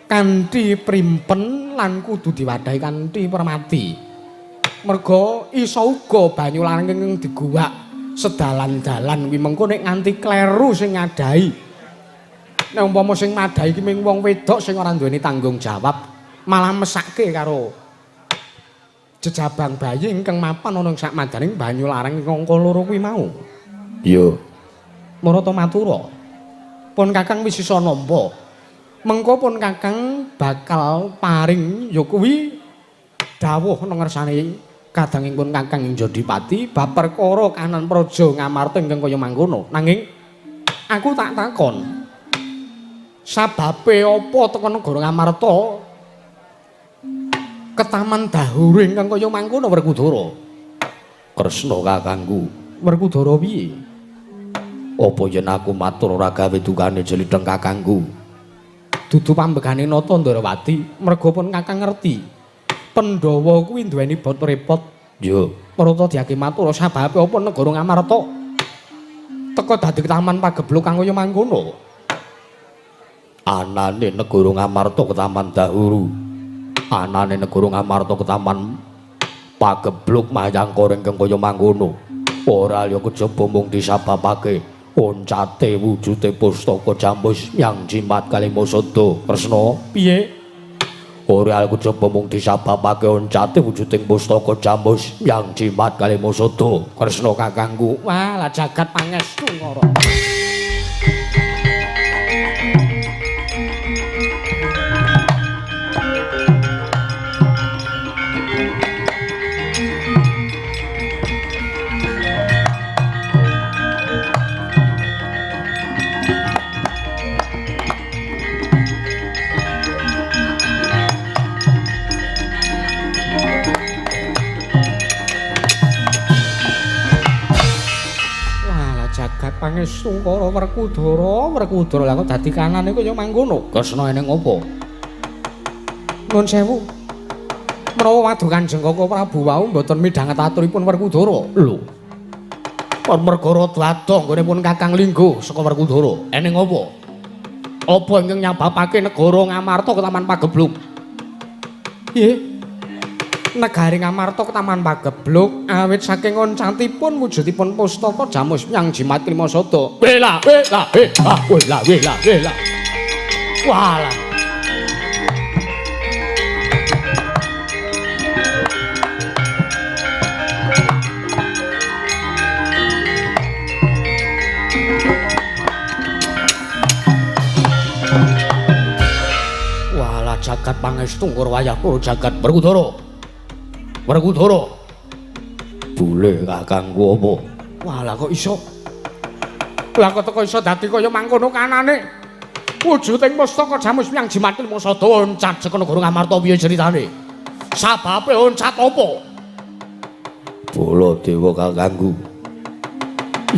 kanthi primpen lan kudu diwadahi kanthi permati. Merga iso uga banyu larang ingkang diguwak sedalan-dalan kuwi mengko nek nganti kleru sing ngadahi. Nek umpama sing madhahi iki mung wong wedok sing ora duweni tanggung jawab, malah mesake karo jejabang bayi ingkang mapan ana ing sakmadaning banyu larang ingkang angka loro kuwi mau. Iya. Marata matura. Pun Kakang wis iso nampa. Mengko pun Kakang bakal paring ya kuwi dawuh nang ngersane kadangipun Kakang ing Jodipati bab perkara kahanan praja Ngamarta ingkang kaya mangkono. Nanging aku tak takon, sababe apa teka negara Ngamarta ketaman dahuru ingkang kaya mangkono Werkudara? Kresna kakangku. Werkudara piye? Apa yen aku matur ora gawe dukane jeliteng kakangku? Dudu pambegane Nata Ndrawati, merga pun Kakang ngerti. Pandhawa kuwi duweni bot repot. Iya. Marata diake matur sababe apa negara Ngamarta teka dadi taman pagebluk kang kaya mangkono. Anane negara Ngamarta ketaman dahuru. Anane negara Ngamarta ketaman pagebluk mayangkara ingkang kaya mangkono. Ora liya kejaba mung disababake oncate wujude pustaka jambus yang jimat kalima sada. Kresna piye? Ora kejaba mung disababake oncate wujuding pustaka jambus yang jimat kalima sada. Kresna kakangku. Wah, lah jagat pangestu ngara. Pangestu karo Werkudara, Werkudara lha kok dadi kanane kaya mangkono. Kresna eneng apa? Nuwun sewu. Menawa waduh Kanjeng Kaka Prabu wau mboten midhanget aturipun Werkudara. Lho. Merga rada adoh nggone pun Kakang lingguh saka Werkudara. Eneng apa? Apa ingkang nyababake negara Ngamarta ketaman pagebluk? Nggih. Negari Ngamarta ketaman pagebluk awit saking oncatipun wujudipun pustaka jamus yang jimat lima sada. Wela wela wela wela wela wela. Walah. jagat pangestu ngoro wayah pura jagat Werkudara. Werkudara. Boleh kakangku apa? Wah, lah kok iso? Lah kok teko iso dadi kaya mangkono kanane? Wujuding pustaka Jamus Miang Jimat Kelima Sada oncat saka negara Ngamarta piye ceritane? Sababe oncat apa? Baladewa kakangku.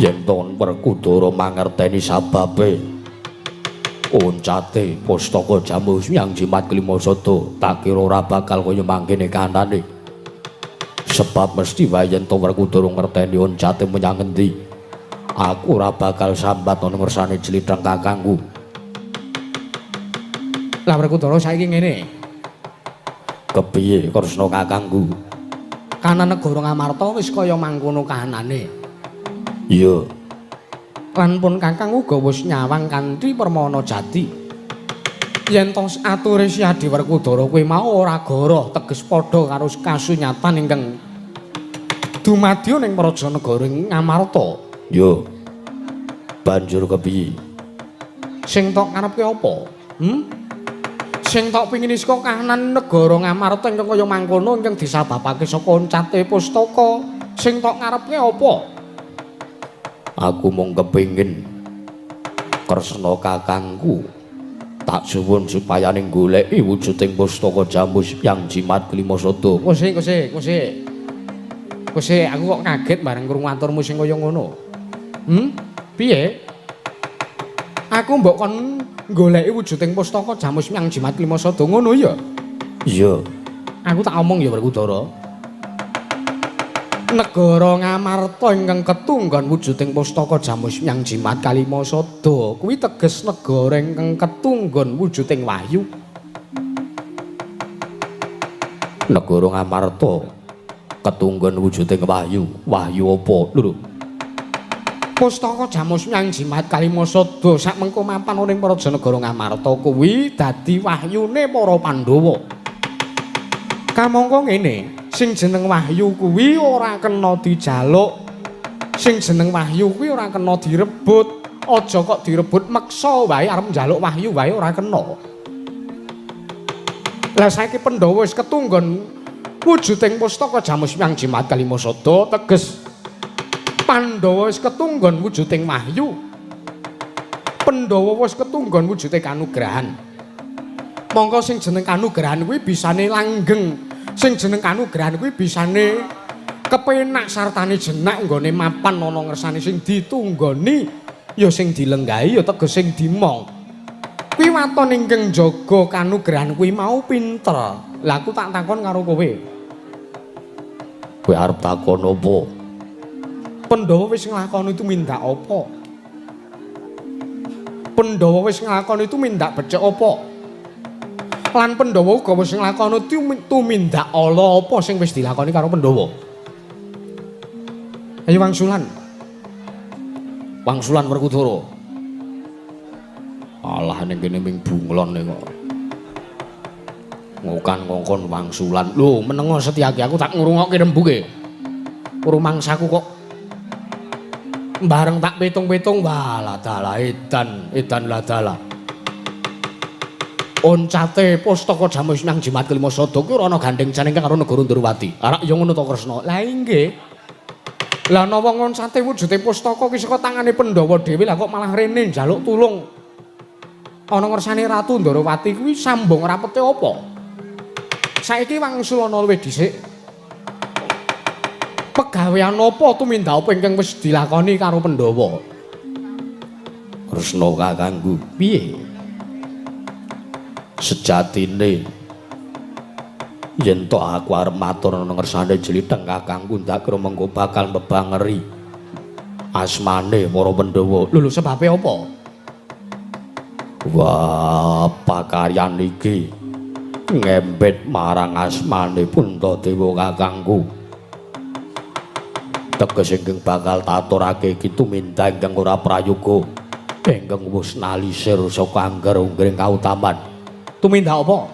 Yen to Werkudara mangerteni sababe oncate pustaka Jamus Miang Jimat Kelima Sada, tak kira ora bakal kaya mangkene kanane. Sebab mesti wae yen to Werkudara ngerteni oncate menyang endi, aku ora bakal sambat ana ngersane jlitheng kakangku. Lah Werkudara saiki ngene. Kepiye Kresna kakangku? Kanan negara Ngamarta wis kaya mangkono kahanane. Iya. Lan pun kakang uga wis nyawang kanthi permana jati. Yen to ature Si Adi Werkudara kuwi mau ora goroh teges padha karo kasunyatan ingkang dumadya ning praja negara Ngamarta. Iya. Banjur kepiye? Sing tok karepke apa? Sing tok pingini saka kahanan negara Ngamarta ingkang kaya mangkono ingkang disababake saka oncate pustaka, sing tok ngarepke apa? Aku mung kepingin Kresna kakangku tak suwun supaya ning goleki wujuding pustaka Jamus Yang Jimat Kelima Sada. Kose kose kose. Kose aku kok kaget bareng krungu aturmu sing kaya ngono. Piye? Aku mbok kon goleki wujuding pustaka Jamus Miang Jimat Kelima Sada ngono ya? Iya. Aku tak omong ya Werkudara. Negara Ngamarta ingkang ketunggon wujuding pustaka Jamus Miang Jimat Kalima Sada kuwi teges negara ingkang ketunggon wujuding wahyu. Negara Ngamarta ketunggon wujuding wahyu. Wahyu apa? Lho. Pustaka Jamus Miang Jimat Kalima Sada sak mengko mapan ning praja negara Ngamarta kuwi dadi wahyune para Pandhawa. Kamangka ngene, sing jeneng wahyu kuwi ora kena dijaluk. Sing jeneng wahyu kuwi ora kena direbut. Aja kok direbut meksa wae arep njaluk wahyu wae ora kena. Lah saiki Pandhawa wis ketunggon wujuding pustaka Jamus Miang Jimat Kalima Sada teges Pandhawa wis ketunggon wujuding wahyu. Pandhawa wis ketunggon wujude kanugrahan. Mongko sing jeneng kanugrahan kuwi bisane langgeng. Sing jeneng kanugrahan kuwi bisane kepenak sartane jenak nggone mapan ana ngersane sing ditunggoni ya sing dilenggahi ya teges sing dimong. Kuwi waton ingkang njaga kanugrahan kuwi mau pinter. Lah aku tak takon karo kowe. Kowe arep takon apa? Pandhawa wis nglakoni tumindak apa? Pandhawa wis nglakoni tumindak becik apa? Lan Pandhawa uga wis nglakoni tumindak ala apa sing wis dilakoni karo Pandhawa? Ayo wangsulan. Wangsulan Werkudara. Alah ning kene ming bunglon kok. Ngokan-ngongkon wangsulan. Lho menengo Setyaki, aku tak ngrungokke rembuke. Rumangsaku kok bareng tak pitung-pitung walah dalah edan edan ladalah. Oncate pustaka Jamus Miang Jimat Kelima Sada kuwi ora ana gandeng jane karo negara Ndorowati. Arak ya ngono to Kresna. Lah inggih. Lah ana wong oncate wujude pustaka ki saka tangane Pandhawa dhewe lah kok malah rene njaluk tulung. Ana ngersane Ratu Ndorowati kuwi sambung rapete apa? Saiki wangsulana luwih dhisik. Pegawean apa tumindak apa ingkang wis dilakoni karo Pandhawa? Kresna kakangku, piye? Sejatine yen to aku arep matur ana ngersane jlitheng kakangku ndak kira mengko bakal mebangeri asmane para Pandhawa. Lho lho sebabe apa? Wah, pakaryan iki ngembet marang asmane Puntadewa kakangku. Teges ingkang bakal taturake iki tumindak ingkang ora prayoga ingkang wis nalisir saka angger-anggering kautaman. Tumindak apa?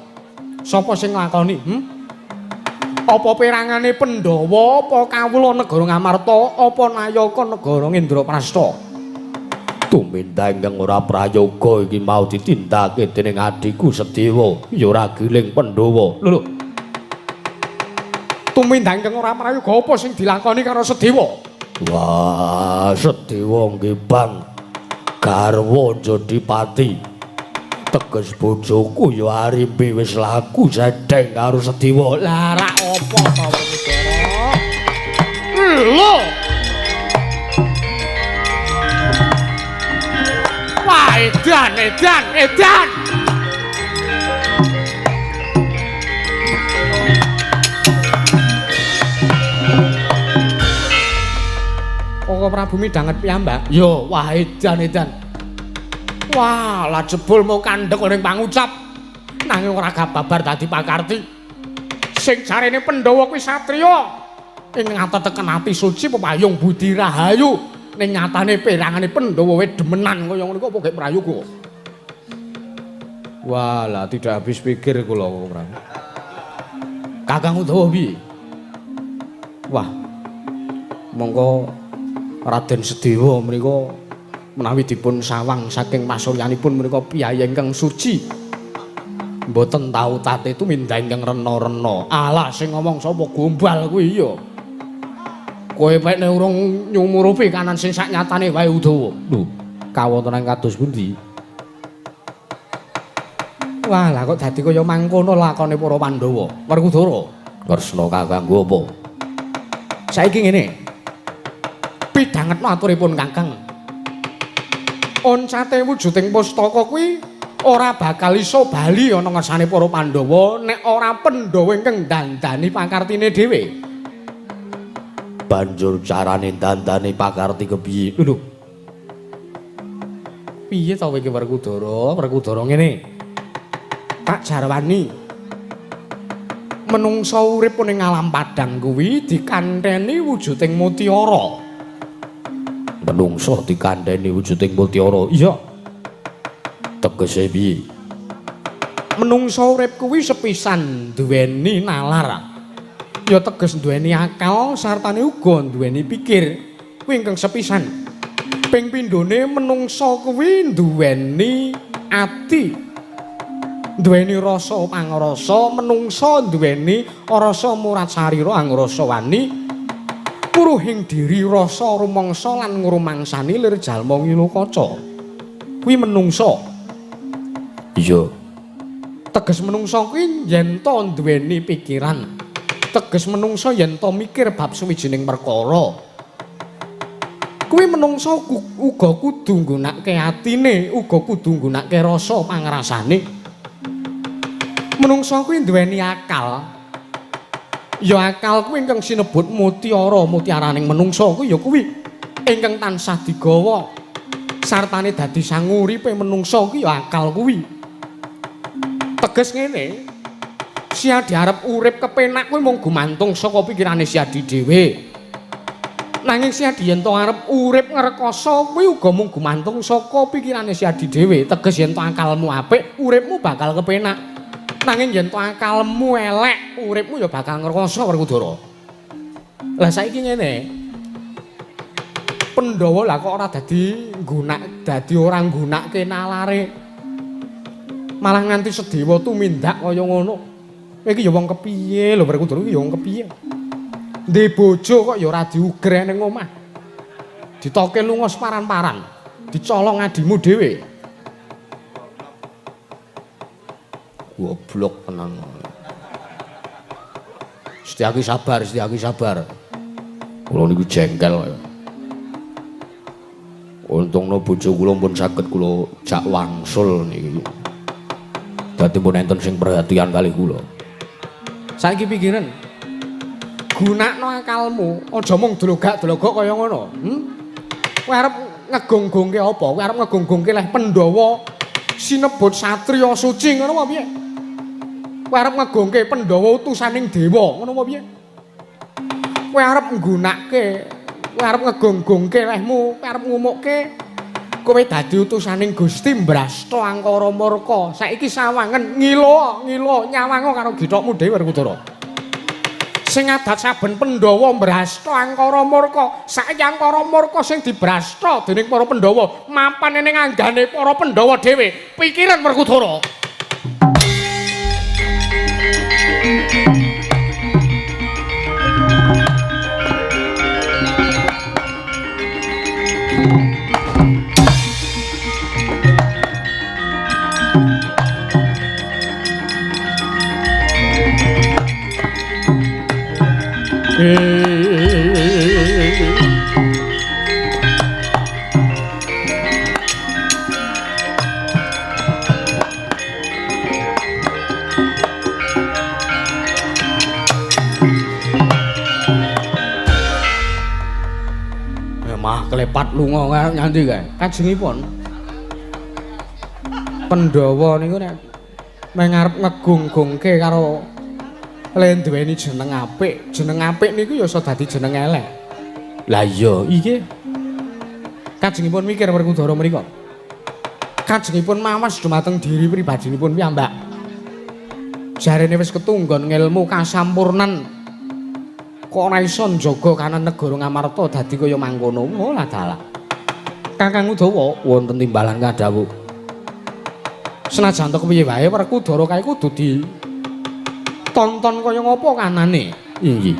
Sapa sing nglakoni? Apa perangane Pandhawa, apa kawula negara Ngamarta, apa nayaka negara Ngendraprasta? Tumindak ingkang ora prayoga iki mau ditindakake dening adhiku Sedewa, ya ora giling Pandhawa. Lho lho. Tumindak ingkang ora prayoga apa sing dilakoni karo Sedewa? Wah, Sedewa nggih Bang. Garwa jadi pati. Teges bojoku ya Arimbi wis laku sedeng karo Sedewa. Lah rak apa to Werkudara? Lho. Wah, edan, edan, edan. Koko Prabu midhanget piyambak. Yo, wah edan, edan. Wah, lah jebul mau kandhek ning pangucap. Nanging ora kababar dadi pakarti. Sing jarene Pandhawa kuwi satriya. Ing ngateteken ati suci pepayung budi rahayu. Ning nyatane perangane Pandhawa wae demenan kaya ngono iku apa gek prayoga. Wah, lah tidak habis pikir kula Koko Prabu. Kakang Udawa piye? Wah. Monggo Raden Sedewa menika menawi dipun sawang saking pasuryanipun menika piyayi ingkang suci. Mboten tau tate tumindak ingkang rena-rena. Alah sing ngomong sapa gombal kuwi ya. Kowe pekne urung nyumurupi kanan sing saknyatane wae Udawa. Lho, kawontenan kados pundi? Wah, lah kok dadi kaya mangkono lakone para Pandhawa. Werkudara, Kresna kakangku apa? Saiki ngene. Pidhangetno aturipun Kakang. Oncate wujuding pustaka kuwi ora bakal iso bali ana ngersane para Pandhawa nek ora Pandhawa ingkang dandani pakartine dhewe. Banjur carane dandani pakarti kepiye? Lho. Piye to kowe iki Werkudara? Werkudara ngene. Tak jarwani. Menungsa urip ning alam padhang kuwi dikanteni wujuding mutiara. Menungsa dikandheni wujuding mutiara. Iya. Tegese piye? Menungsa urip kuwi sepisan duweni nalar. Ya teges duweni akal sartane uga duweni pikir. Kuwi ingkang sepisan. Ping pindhone menungsa kuwi duweni ati. Duweni rasa pangrasa, menungsa duweni rasa murat sarira angrasa wani. Puruhing diri rasa rumangsa lan ngrumangsani lir jalma ngilu kaca. Kuwi menungsa. Iya. Teges menungsa kuwi yen to duweni pikiran. Teges menungsa yen to mikir bab suwijining perkara. Kuwi menungsa uga kudu nggunakake atine, uga kudu nggunakake rasa pangrasane. Menungsa kuwi duweni akal. Ya akal kuwi ingkang sinebut mutiara, mutiaraning menungsa kuwi ya kuwi ingkang tansah digawa sartane dadi sanguripe menungsa kuwi ya akal kuwi. Teges ngene, Siadi arep urip kepenak kuwi mung gumantung saka pikirane Siadi dhewe. Nanging Siadi yen to arep urip ngrekoso kuwi uga mung gumantung saka pikirane Siadi dhewe. Teges yen to akalmu apik, uripmu bakal kepenak. Nanging yen to akalmu elek, uripmu ya bakal ngrekoso Werkudara. Lah saiki ngene. Pandhawa lah kok ora dadi nggunak, dadi ora nggunakake nalare. Malah nganti Sedewa tumindak kaya ngono. Kowe iki ya wong kepiye lho Werkudara iki ya wong kepiye? Ndek bojo kok ya ora diugreh ning omah. Ditoke lunga separan-paran, dicolong adimu dhewe. Goblok tenan. Setyaki sabar, Setyaki sabar. Kula niku jengkel. Untungno bojo kula pun saged kula jak wangsul niki. Dadi pun enten sing perhatian kali kula. Saiki pikiran. Gunakno akalmu, aja mung dlogak-dlogok kaya ngono. Kowe arep ngegong-gongke apa? Kowe arep ngegong-gongke leh Pandhawa sinebut satriya suci ngono apa piye? Kowe arep ngegongke Pandhawa utusaning dewa ngono apa piye? Kowe arep nggunakake, kowe arep ngegong-gongke lehmu, kowe arep ngumukke kowe dadi utusaning Gusti Mbrasta Angkara Murka. Saiki sawangen ngilo, ngilo nyawango karo githokmu dhewe Werkudara. Sing adat saben Pandhawa mbrasta angkara murka. Saiki angkara murka sing dibrasta dening para Pandhawa mapan ning anggane para Pandhawa dhewe. Pikiran Werkudara. Mah klepat lunga nganti kae. Kajengipun Pandhawa niku nek meng arep ngegung-gungke karo le duweni jeneng apik. Jeneng apik niku ya iso dadi jeneng elek. Lah iya, iki kajengipun mikir Werkudara menika. Kajengipun mawas dumateng diri pribadinipun piyambak. Jarene wis ketunggon ngelmu kasampurnan. Kok ora iso njaga kanan negara Ngamarta dadi kaya mangkono. Oh lah dalah. Kakang Udawa wonten timbalan kadhawuh. Senajan to kepiye wae Werkudara kae kudu di tonton kaya ngopo kanane. Inggih.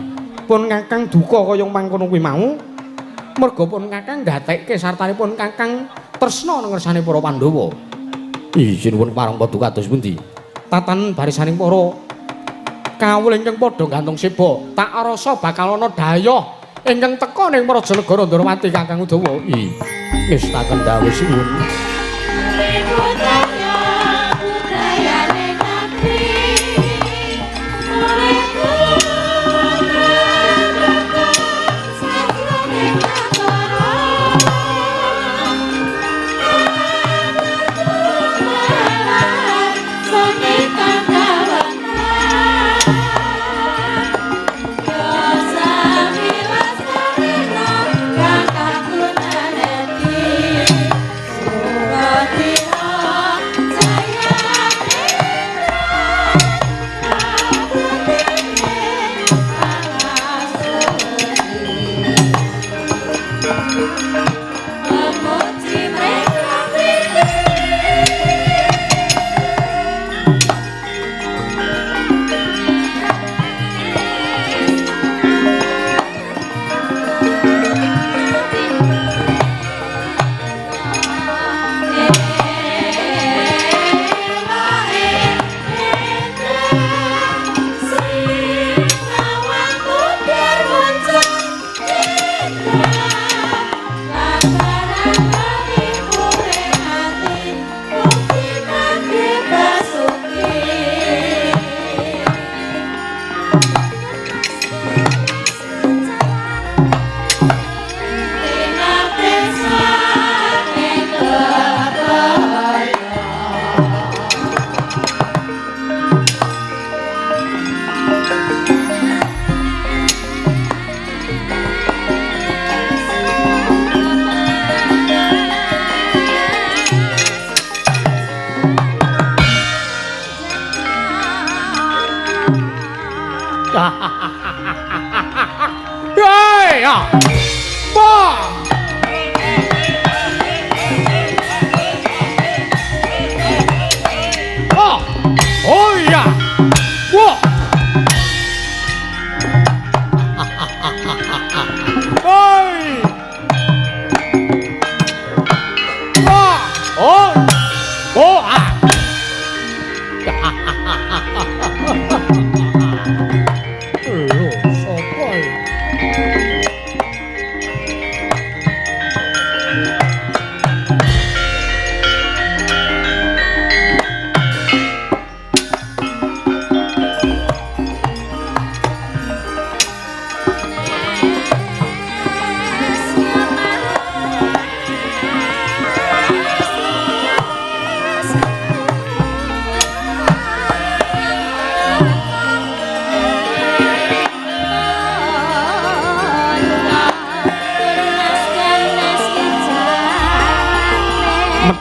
Pun Kakang duka kaya mangkono kuwi mau. Merga pun Kakang gatekke sartanipun Kakang tresna nang ngersane para Pandhawa. Inggih nuwun parang paduka kados pundi? Tatan barisaning para kawula ingkang padha gantung seba, tak rasa bakal ana dayoh ingkang teka ning Praja Negara Ndorowati Kakang Udawa. Ih, wis tak kendhawuh suwun.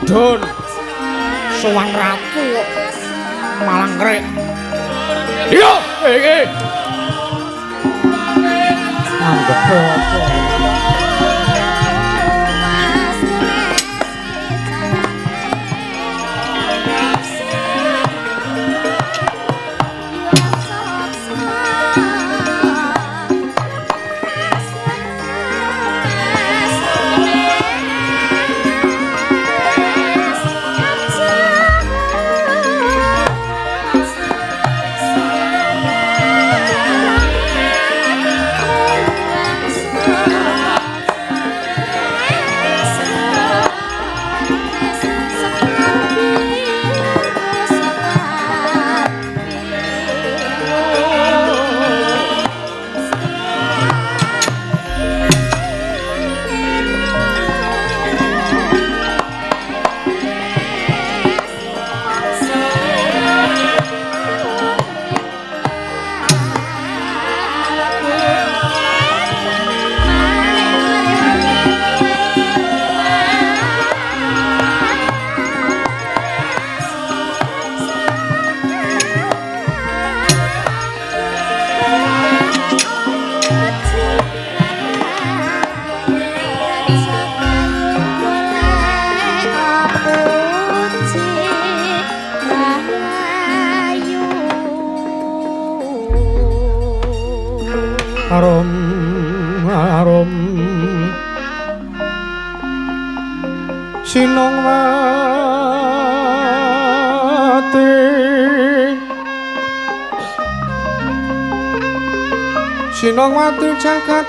Medun sowan ratu kok malah ngrek. Iya, iki. Anggepe apa? Arum arum Sinongwati Sinongwati jagat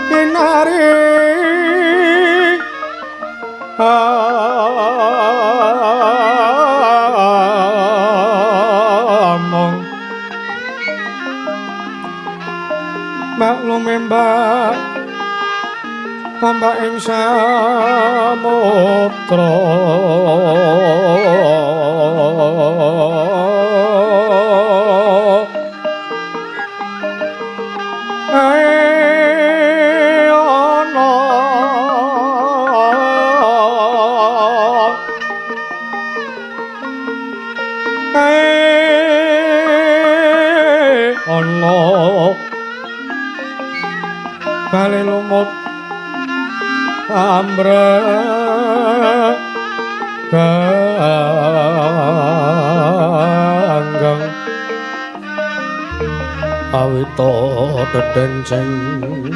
kinari among maklum mbak mbak ing samudra ana ana bali lumut ambre ganggang awita dedenceng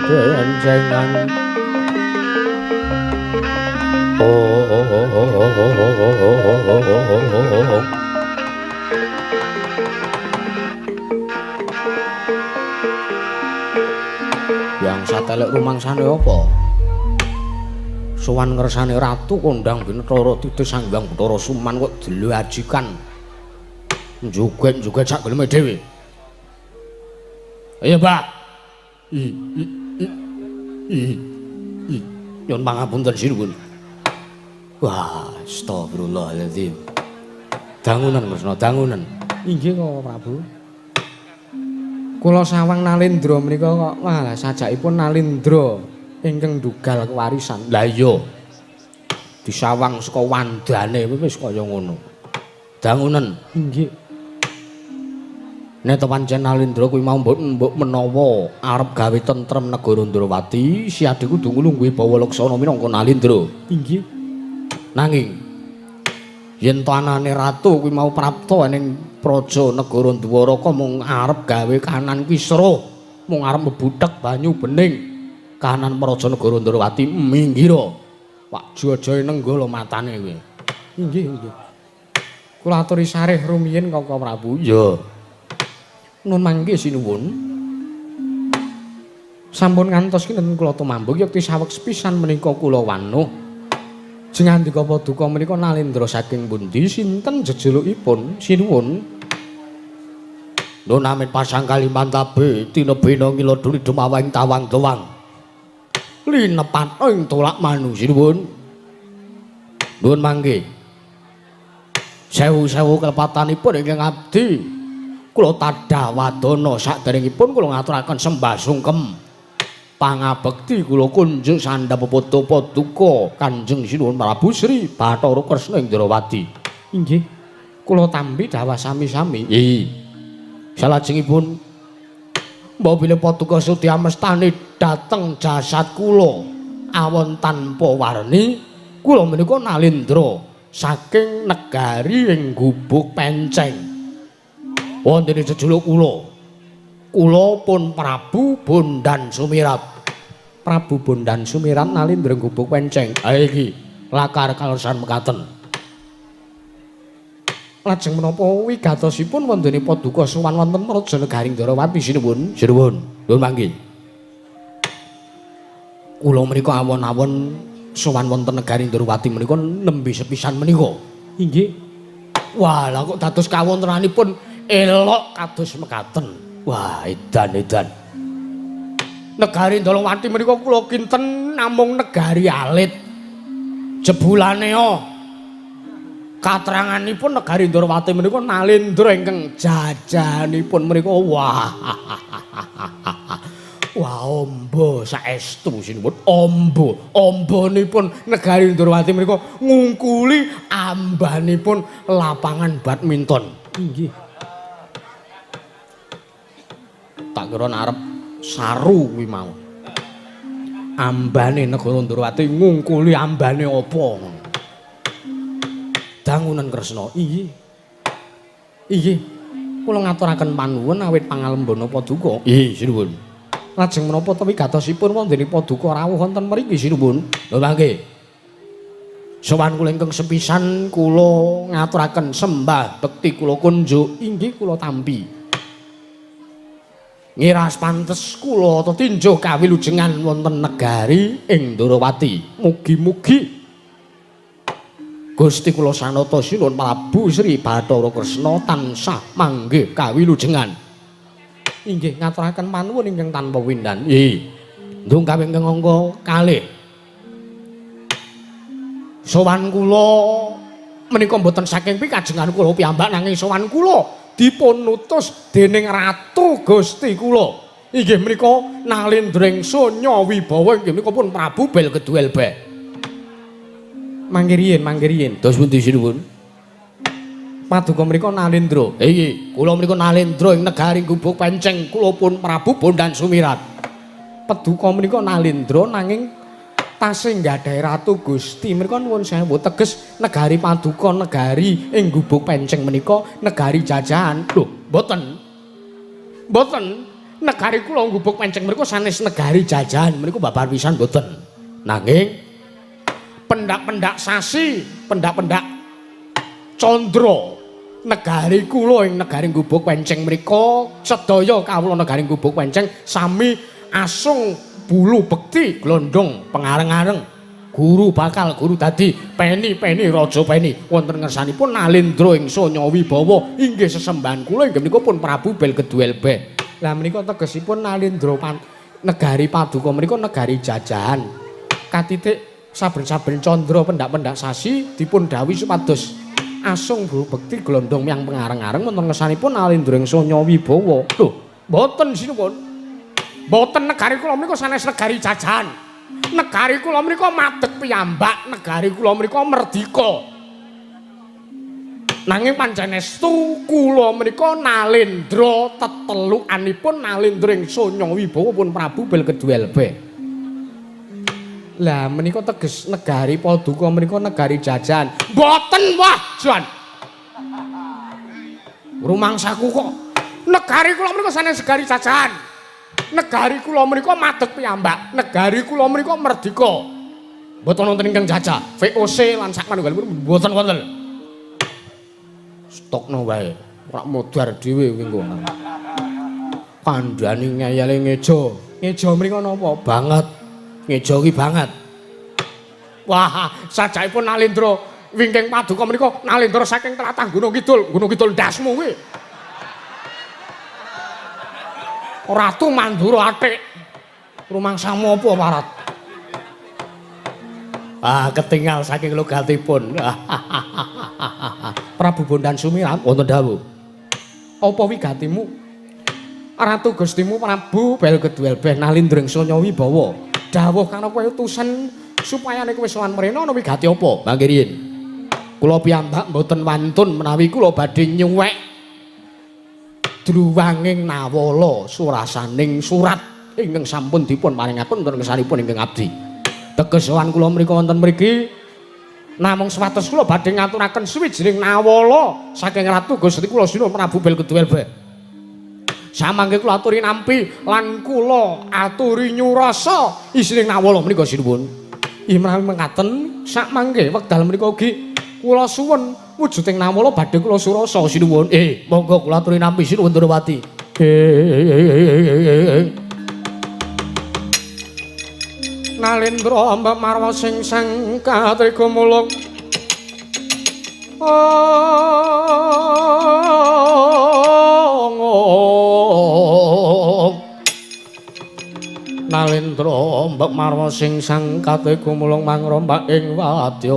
dencengan oh. Yang satelek rumangsane apa? Sowan ngersane ratu kondang binetara titi sanghyang Bathara Suman kok dilajikan joget-joget sak geleme dhewe. Ayo, Mbak. I i i i. Nyuwun pangapunten sinuwun. Wah, astagfirullahaladzim. Dangunan Kresna, dangunan. Inggih kok, Prabu. Kula sawang Nalendra menika kok malah sajakipun Nalendra ingkang ndugal kewarisan. Lah iya. Disawang saka wandane wis kaya ngono. Dangunan. Inggih. Nek pancen Nalendra kuwi mau mbok menawa arep gawe tentrem negara Ndrawati, si adhi kudu nglungguhi bawa laksana minangka Nalendra. Inggih. Nanging yen to anane ratu kuwi mau prapta ning praja negara Dwaraka mung arep gawe kanan kisruh, mung arep mbuthek banyu bening kanan praja negara Ndrawati minggiro. Wak jajahe nenggala matane kowe. Inggih, inggih. Kula aturi sareh rumiyin Kaka Prabu. Iya. Nun mangke sinuwun. Sampun ngantos kinten kula tumambung yekti saweg sepisan menika kula wanuh. Jengandika paduka menika Nalendra saking pundi sinten jejelukipun sinuwun. Nun amit pasang Kalimantabe tinebena ngila duli dumawang tawang dowang. Linepat ing tolak manu sinuwun. Nun mangke. Sewu-sewu kelepatanipun ingkang abdi kula tadha wadana saderengipun kula ngaturaken sembah sungkem pangabekti kula kunjuk sandhap pepodo paduka Kanjeng Sinuwun Prabu Sri Bathara Kresna Indrawati. Inggih. Kula tampi dhawah sami-sami. Nggih. Salajengipun Mbok bilih paduka sudi amestani dhateng jasad kula awon tanpa warni. Kula menika Nalindra saking negari ing Gubuk Penceng. Wonten jejuluk kula. Kula pun Prabu Bondan Sumirat. Prabu Bondan Sumirat Nalindra Gubuk Penceng. Ha iki lakar kaleresan mekaten. Lajeng menapa wigatosipun wondene paduka sowan wonten Praja Negari Ndarawati sinuwun. Sinuwun. Nuwun mangke. Kula menika awon-awon sowan wonten Negari Ndarawati menika nembe sepisan menika. Inggih. Wah, lha kok dados kawontenanipun elok kados mekaten. Wah, edan-edan. Negari Ndarawati menika kula kinten namung negari alit. Jebulane oh katranganipun negari Ndarawati menika Nalindra ingkang jajanipun menika wah. Wah, amba saestu sinuwun. Amba, ambanipun negari Ndarawati menika ngungkuli ambanipun lapangan badminton. Inggih. Tak kira arep saru kuwi mau. Ambane negara Ndarawati ngungkuli ambane apa ngono. Dangunan Kresna. Inggih. Inggih. Kula ngaturaken panuwun awit pangalembana paduka. Inggih, sinuwun. Lajeng menapa ta wigatosipun wondene paduka rawuh wonten mriki sinuwun. Lho mangke. Sowan kula ingkang sepisan kula ngaturaken sembah bekti kula kunjuk inggih kula tampi. Ngiras pantes kula tetinjuh kawilujengan wonten negari ing Ndarawati. Mugi-mugi Gusti kula sanata sinuwun Prabu Sri Bathara Kresna tansah manggih kawilujengan. Inggih ngaturaken panuwun ingkang tanpa windan. Nggih. Ndung kawing ingkang angka kalih. Sowan kula menika mboten saking pikajengan kula piyambak nanging sowan kula dipun utus dening Ratu Gusti kula. Inggih menika Nalindra ing Sonya Wibawa inggih menika pun Prabu Belgeduelbe. Mangke riyin, mangke riyin. Dos pundi sinuwun? Paduka mriku Nalindra. Inggih, kula mriku Nalindra ing negari Gubuk Penceng, kula pun Prabu Bondan Sumirat. Paduka menika Nalindra nanging tasih nggadahi Ratu Gusti menika nuwun sewu teges negari paduka negari ing Gubuk Penceng menika negari jajahan. Lho, mboten. Mboten. Negari kula Gubuk Penceng menika sanes negari jajahan menika babar pisan mboten. Nanging pendak-pendak sasi, pendak-pendak candra negari kula ing negari Gubuk Penceng mriku sedaya kawula negari Gubuk Penceng sami asung bulu bekti glondong pengareng-areng guru bakal guru dadi peni-peni raja peni wonten ngersanipun Nalindra ing Sonya Wibawa inggih sesembahan kula inggih menika pun Prabu Belgeduelbe. Lah menika tegesipun Nalindra negari paduka menika negari jajahan. Katitik saben-saben candra pendak-pendak sasi dipun dhawuhi supados asung bulu bekti glondong miyang pengareng-areng wonten ngersanipun Nalindra ing Sonya Wibawa. Lho, mboten sinuwun. Mboten negari kula menika sanes negari jajahan. Negari kula menika madeg piyambak, negari kula menika merdika. Nanging panjenestu kula menika Nalindra tetelukanipun Nalindra ing Sonya Wibawa pun Prabu Belgeduelbe. Lah menika teges negari paduka menika negari jajahan. Mboten wah, Jan. Rumangsaku kok negari kula menika sanes negari jajahan. Negari kula menika madeg piyambak, negari kula menika merdika. Mboten wonten ingkang jajah, VOC lan sak manunggalipun mboten wonten. Stokno wae, ora modar dhewe kuwi engko. Kandhane ngeyele ngejo. Ngejo mriku napa? Banget. Ngejo ki banget. Wah, sajakipun Nalindra wingking paduka menika Nalindra saking tlatah Gunung Kidul, Gunung Kidul ndasmu kuwi. Ratu Mandura atik. Rumangsamu apa, Parat? Ah, ketingal saking logatipun. Prabu Bondan Sumirat wonten dawuh. Apa wigatimu? Ratu Gustimu Prabu Belgeduelbeh Nalindra ing Sonya Wibawa. Dawuh kana kowe utusan supaya nek kowe sowan mrene ana wigati apa? Mangke riyin. Kula piyambak mboten wantun menawi kula badhe nyuwek Druwanging nawala surasaning surat ingkang sampun dipun paringaken wonten ngersanipun ingkang abdi. Teges sowan kula mriku wonten mriki namung sewates kula badhe ngaturaken suwijining nawala saking Ratu Gusti kula Sinuwun Prabu Belkeduwelbe. Samangke kula aturi nampi lan kula aturi nyurasa isining nawala menika sinuwun. Menawi mekaten sakmangke wekdal menika ugi kula suwun wujuding nawala badhe kula surasa sinuwun. Monggo kula aturi nampi sinuwun Ndrawati. Nalendra mbak marwa sing sang katriga mulung. Nalendra mbak marwa sing sang katriga mulung mangrombak ing wadya.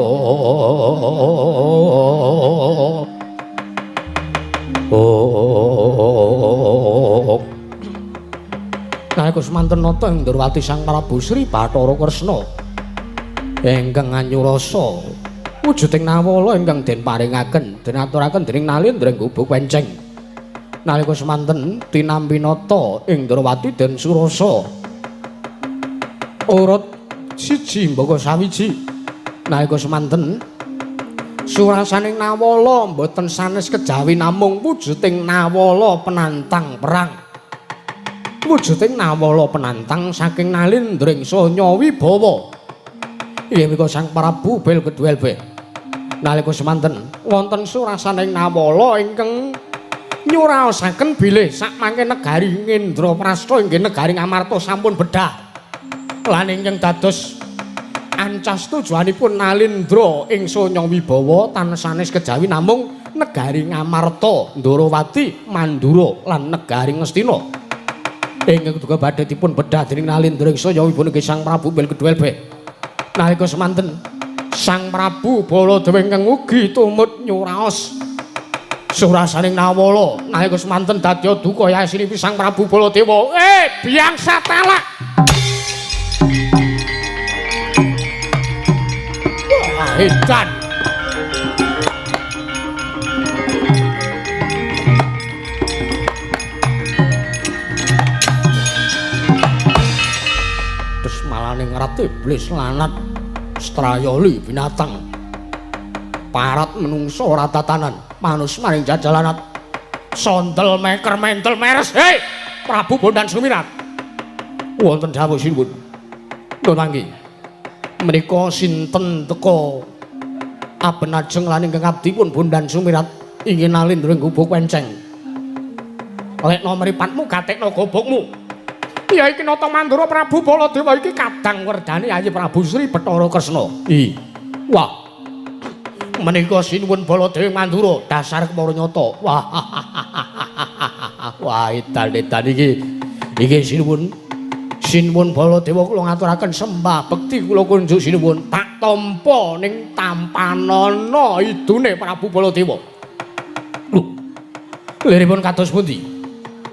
Nalika semanten nata ing Ndrawati Sang Prabu Sri Bathara Kresna ingkang anyurasa wujuding nawala ingkang den paringaken den aturaken dening Nalendra ing gubuk wenceng. Nalika semanten tinampi nata ing Ndrawati den surasa urut siji mbaka sawiji. Nalika semanten surasaning nawala mboten sanes kejawi namung wujuding nawala penantang perang. Wujuding nawala penantang saking Nalendra ing Sanya Wibawa. Inggih menika Sang Prabu Belkeduwelbe. Nalika semanten wonten surasaning nawala ingkang nyuraosaken bilih sakmangke negari Ngendraprasta inggih negari Ngamarta sampun bedah. Lan ingkang dados ancas tujuanipun Nalendra ing Sanya Wibawa tansah sanes kejawi namung negari Ngamarta, Ndrawati, Mandura lan negari Ngastina. Ingkang duga badhe dipun bedah dening Nalendra ing Sanya Wibawa nggih Sang Prabu Belkeduwelbe. Nalika semanten Sang Prabu Baladewa ingkang ugi tumut nyuraos surasaning nawala. Nalika semanten dadya duka yasinipun Sang Prabu Baladewa. Biang satalak. Wah, edan. Terus malaning ratu iblis lanat strayoli binatang parat menungso ora tatanan manus maring jajalanat sondel meker mentel meres. Hei Prabu Bondan Sumirat wonten dawuh sinuwun. Lho mangki menika sinten teka aben ajeng lan ingkang abdi pun Bondan Sumirat ingin Nalendra ing gubuk wenceng. Lekno mripatmu gatekno gobokmu. Ya iki nata Mandura Prabu Baladewa iki kadang werdane Ayi Prabu Sri Bathara Kresna. Wah. Menika sinuwun Baladewa Mandura dasar kepara nyata. Wah. Wah, edan-edan iki. Iki sinuwun. Sinuwun Baladewa kula ngaturaken sembah bekti kula kunjuk sinuwun. Tak tampa ning tampanana idune Prabu Baladewa. Lho. Liripun kados pundi?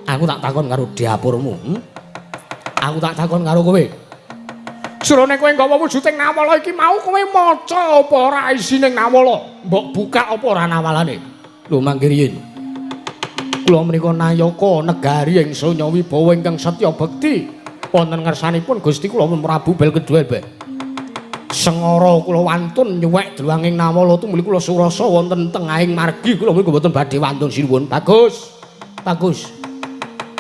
Aku tak takon karo dapurmu. Aku tak takon karo kowe. Jrone kowe nggawa wujuding nawala iki mau kowe maca apa ora isining nawala? Mbok buka apa ora nawalane? Lho mangke riyin. Kula menika nayaka negari ing Sanya Wibawa ingkang setya bekti wonten ngersanipun Gusti kula Prabu Belkeduwelbe. Sengara kula wantun nyuwek dluwanging nawala tumuli kula surasa wonten tengahing margi kula menika mboten badhe wantun sinuwun. Bagus. Bagus.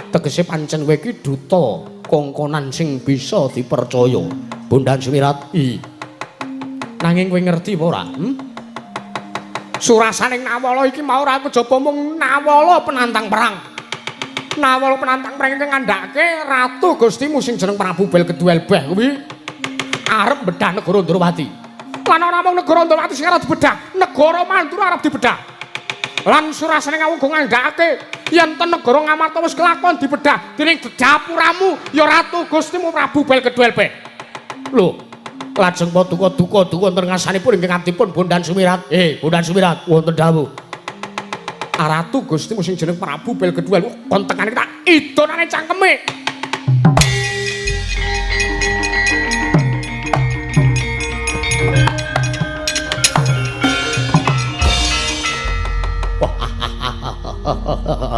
Tegese pancen kowe iki duta kongkonan sing bisa dipercaya. Bondan Sumirat. Nanging kowe ngerti apa ora? Surasaning nawala iki mau ora kejaba mung nawala penantang perang. Nawala penantang perang ingkang ngandhake Ratu Gustimu sing jeneng Prabu Belkeduwelbeh kuwi arep bedah negara Ndrawati. Lan ora mung negara Ndrawati sing arep dibedah, negara Mandura arep dibedah. Lan surasane uga ngandhakake yen ten negara Ngamarta wis kelakon dibedah dening dapuramu ya Ratu Gustimu Prabu Belkeduwelbeh. Lho, lajeng paduka duka duka wonten ngarsanipun ingkang abdipun Bondan Sumirat. Bondan Sumirat wonten dawuh. Ratu Gustimu sing jeneng Prabu Belkeduwel kon tekane tak idonane cangkeme.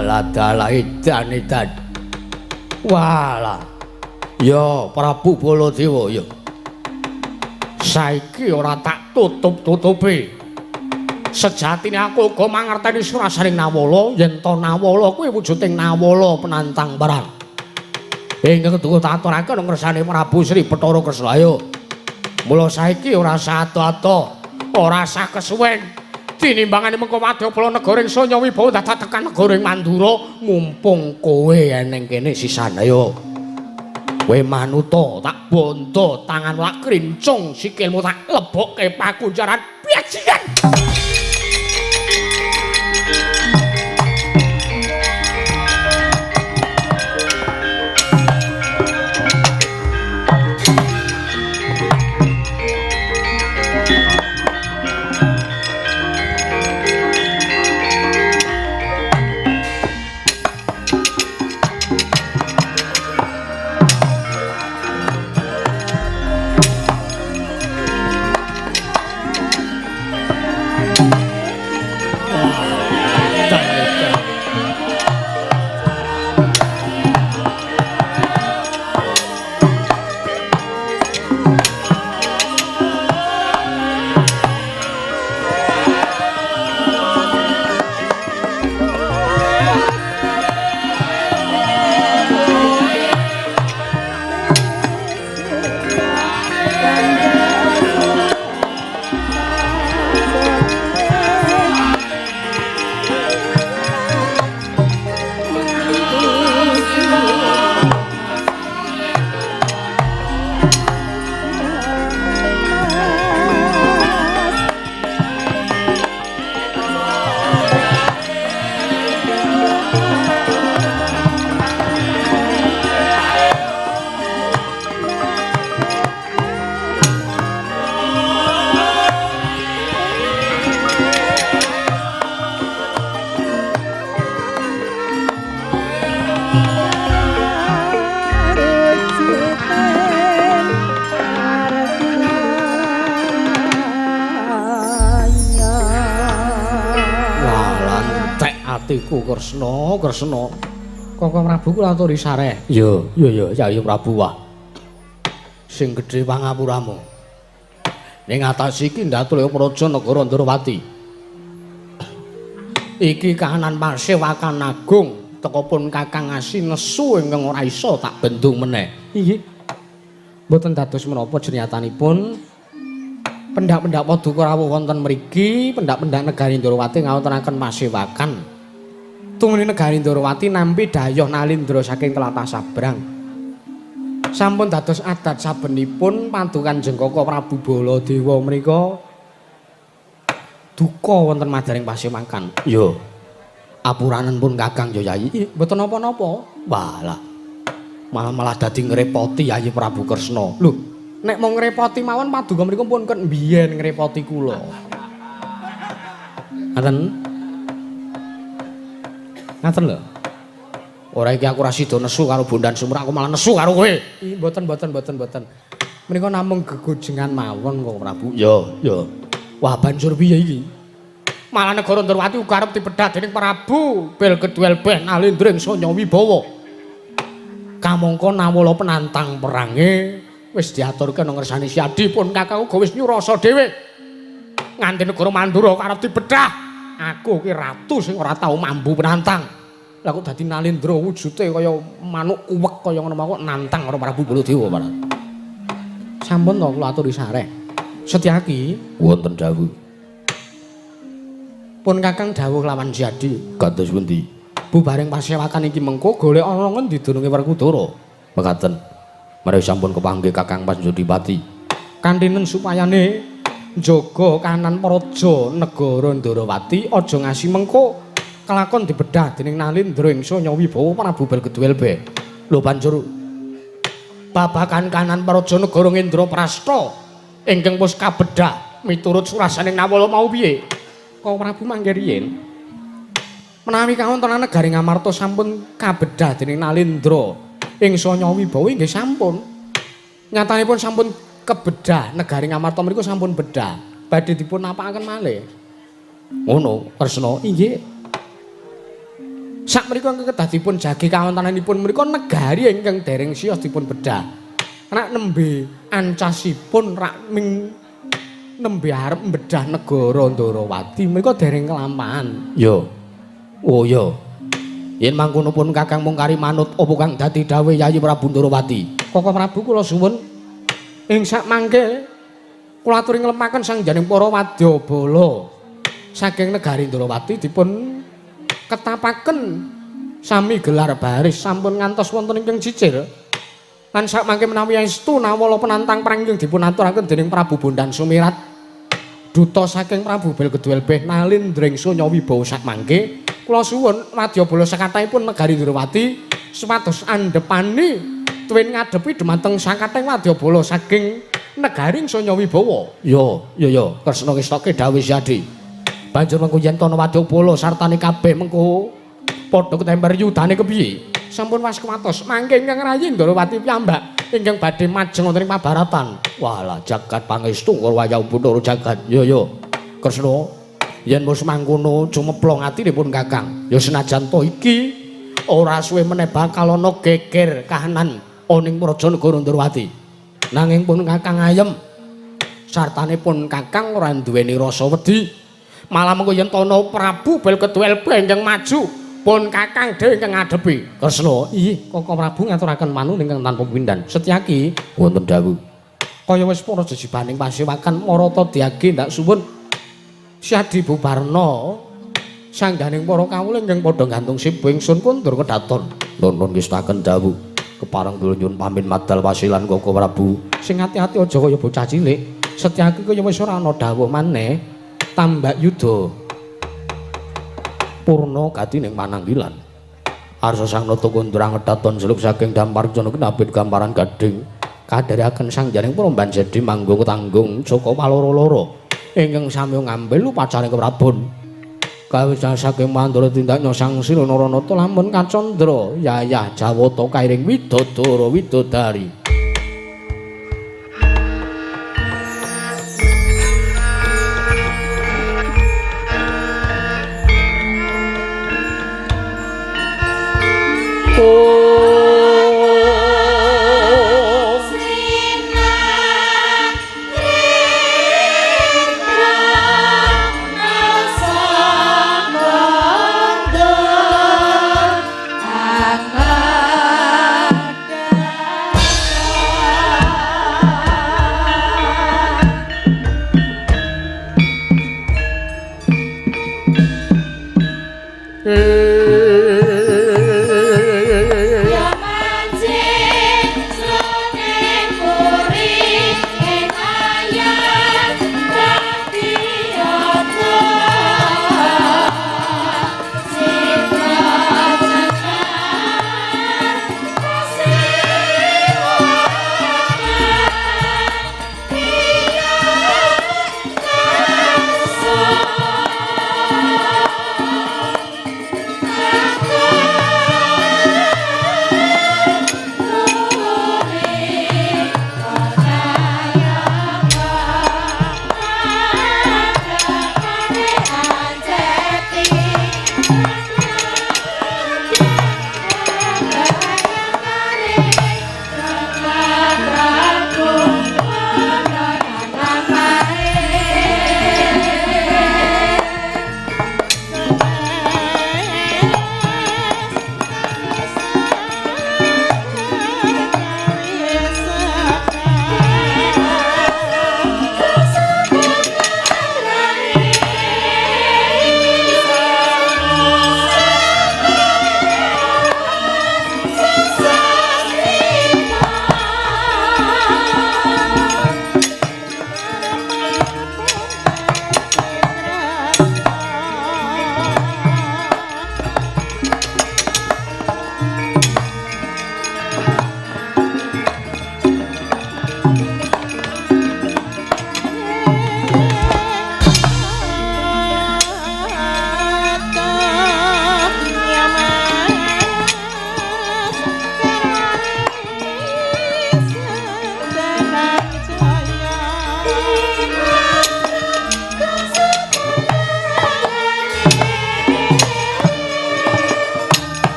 Ladalah edan edan. Walah. Ya Prabu Baladewa ya. Saiki ora tak tutup-tutupi. Sejatine aku uga mangerteni surasaning Nawala yen to Nawala kuwi wujuding Nawala penantang perang. Ingkang keduwa tak aturake ana ngersane Prabu Sri Bathara Kresna. Ayo. Mula saiki ora satu-atu, ora sah kesuwen. Tinimbangane mengko wadyabala negara ing Sanya Wibawa dadak tekan negara ing Mandura, mumpung kowe eneng kene sisan. Ayo. Kowe manuta tak bondo, tangan tak krincung, sikilmu tak lebokke pakunjaran bajingan. Atiku Kresna, Kresna. Koko Prabu kula aturi sareh. Iya, iya, iya, Yayi Prabu wah. Sing gedhe pangapuramu. Ning atas iki ndatulya praja negara Ndrawati. Iki kahanan pasewakan agung teka pun Kakang Asi nesu ingkang ora iso tak bendung meneh. Inggih. Mboten dados menapa jenyatanipun pendak-pendak paduka rawuh wonten mriki, pendak-pendak negari Ndrawati ngawontenaken pasewakan. Tumrap negari Ndrawati nampi dhayoh Nalindra saking tlatah Sabrang. Sampun dados adat sabenipun paduka Kanjeng Koko Prabu Baladewa menika duka wonten madaring pasewakan. Iya. Apuranen pun Kakang ya Yayi. Mboten napa-napa. Walah. Malah-malah dadi ngrepoti Yayi Prabu Kresna. Lho, nek mau ngrepoti mawon paduka mriku pun ket mbiyen ngrepoti kula. Ngaten? Ngaten lho. Ora iki aku ora sida nesu karo Bondan Sumur, aku malah nesu karo kowe. Mboten mboten mboten mboten. Menika namung gegojengan mawon kok Prabu. Ya, ya. Wah, banjur piye iki? Malah negara Ndrawati uga arep dibedhah dening Prabu Belgeduwelbeh Nalindra ing Sanya Wibawa. Kamangka Nawala penantang perange wis diaturke nang ngersane Siadi pun Kakang uga wis nyurasa dhewe. Nganti negara Mandura arep dibedhah, aku ki ratu sing ora tau mambu penantang. Lah kok dadi Nalindra wujude kaya manuk kuwek kaya ngono kok nantang karo Prabu Baladewa malah. Sampun to kula aturi sareh. Setyaki wonten dawuh. Pun Kakang dawuh lawan Siadi. Kados pundi? Bubaring pasewakan iki mengko golek ana ngendi dununge Werkudara. Mekaten. Menawi sampun kepanggih Kakang Panjodipati. Kantinen supayane njaga kanan praja negara Ndrawati aja ngasi mengko kelakon dibedah dening Nalindra ing Sanya Wibawa Prabu Belgeduwelbe. Lho banjur babakan kanan praja negara Indraprasta ingkang wis kabedah miturut surasaning Nawala mau piye? Kok Prabu mangke riyin? Menawi kawontenan negari Ngamarta sampun kabedah dening Nalindra ing Sanya Wibawa inggih sampun. Nyatanipun sampun kebedah negari Ngamarta mriku sampun bedah. Badhe dipun napakaken malih. Ngono, Kresna. Inggih. Sakmenika ingkang kedah dipun jagi kawontenanipun menika negari ingkang dereng siyos dipun bedhah. Rak nembe ancasipun rak ming nembe arep mbedhah negara Ndarawati menika dereng kelampahan. Yo. Oh yo. Yen mangkono pun Kakang mung kari manut apa kang dadi dawuh Yayi Prabu Ndarawati. Koko Prabu kula suwun ing sak mangke kula aturi nglemaken sang janing para wadyabala saking negari Ndarawati dipun ketapaken sami gelar baris sampun ngantos wonten ingkang cicir. Lan sak mangke menawi estu nawala penantang perang ingkang dipun aturaken dening Prabu Bondan Sumirat duta saking Prabu Belgeduelbeh Nalindring Sonya Wibawa sak mangke kula suwun wadyabala sakathahipun negari Ndrawati supados andhepani tuwin ngadepi dhumateng sakathahing wadyabala saking negari Sonya Wibawa. Yo, yo yo, Kresna ngestoke dawuh Syadi. Banjur mengko yen tono wadyabala sartane kabeh mengko padha ketemper yudane kepiye? Sampun was kuwatos mangke ingkang rayi Ndrawati piyambak ingkang badhe majeng wonten ing pabaratan. Walah jagat pangestu karo wayah Bathara jagat. Yo yo. Kresna, yen wis mangkono cumeplong atinipun Kakang. Ya senajan to iki ora suwe meneh bakal ana geger kahanan oning praja negara Ndrawati. Nanging pun Kakang ayem. Sartane pun Kakang ora duweni rasa wedi. Malah mengko yen tono Prabu Belkeduelbe ingkang maju, pun Kakang dhewe ingkang ngadepi. Kresna, Inggih, Koko Prabu ngaturaken manun ingkang tanpa pepindhan. Setyaki wonten dawuh. Kaya wis para jejibaning pasewakan marata diage ndak suwun Syadi bubarna sangganing para kawula ingkang padha gantung sibu ingsun kundur kedaton. Nuwun ngestaken dawuh. Kepareng kula nyuwun pamit madal wasilan Koko Prabu. Sing ati-ati aja kaya bocah cilik. Setyaki kaya wis ora ana dawuh maneh. Tambak yuda purna gati ning pananggilan. Arsa sang nata kundra ngedaton jeluk saking dampar jana kinabit gamparan gading. Kadherekaken sang jaring para banjedi manggung tanggung Jaka Paloro-loro ingkang sami ngambil upacare keprabon. Kawis saking mandura tindak nyosang sira Naranata lamun kacandra yayah Jawata kairing widodara widodari.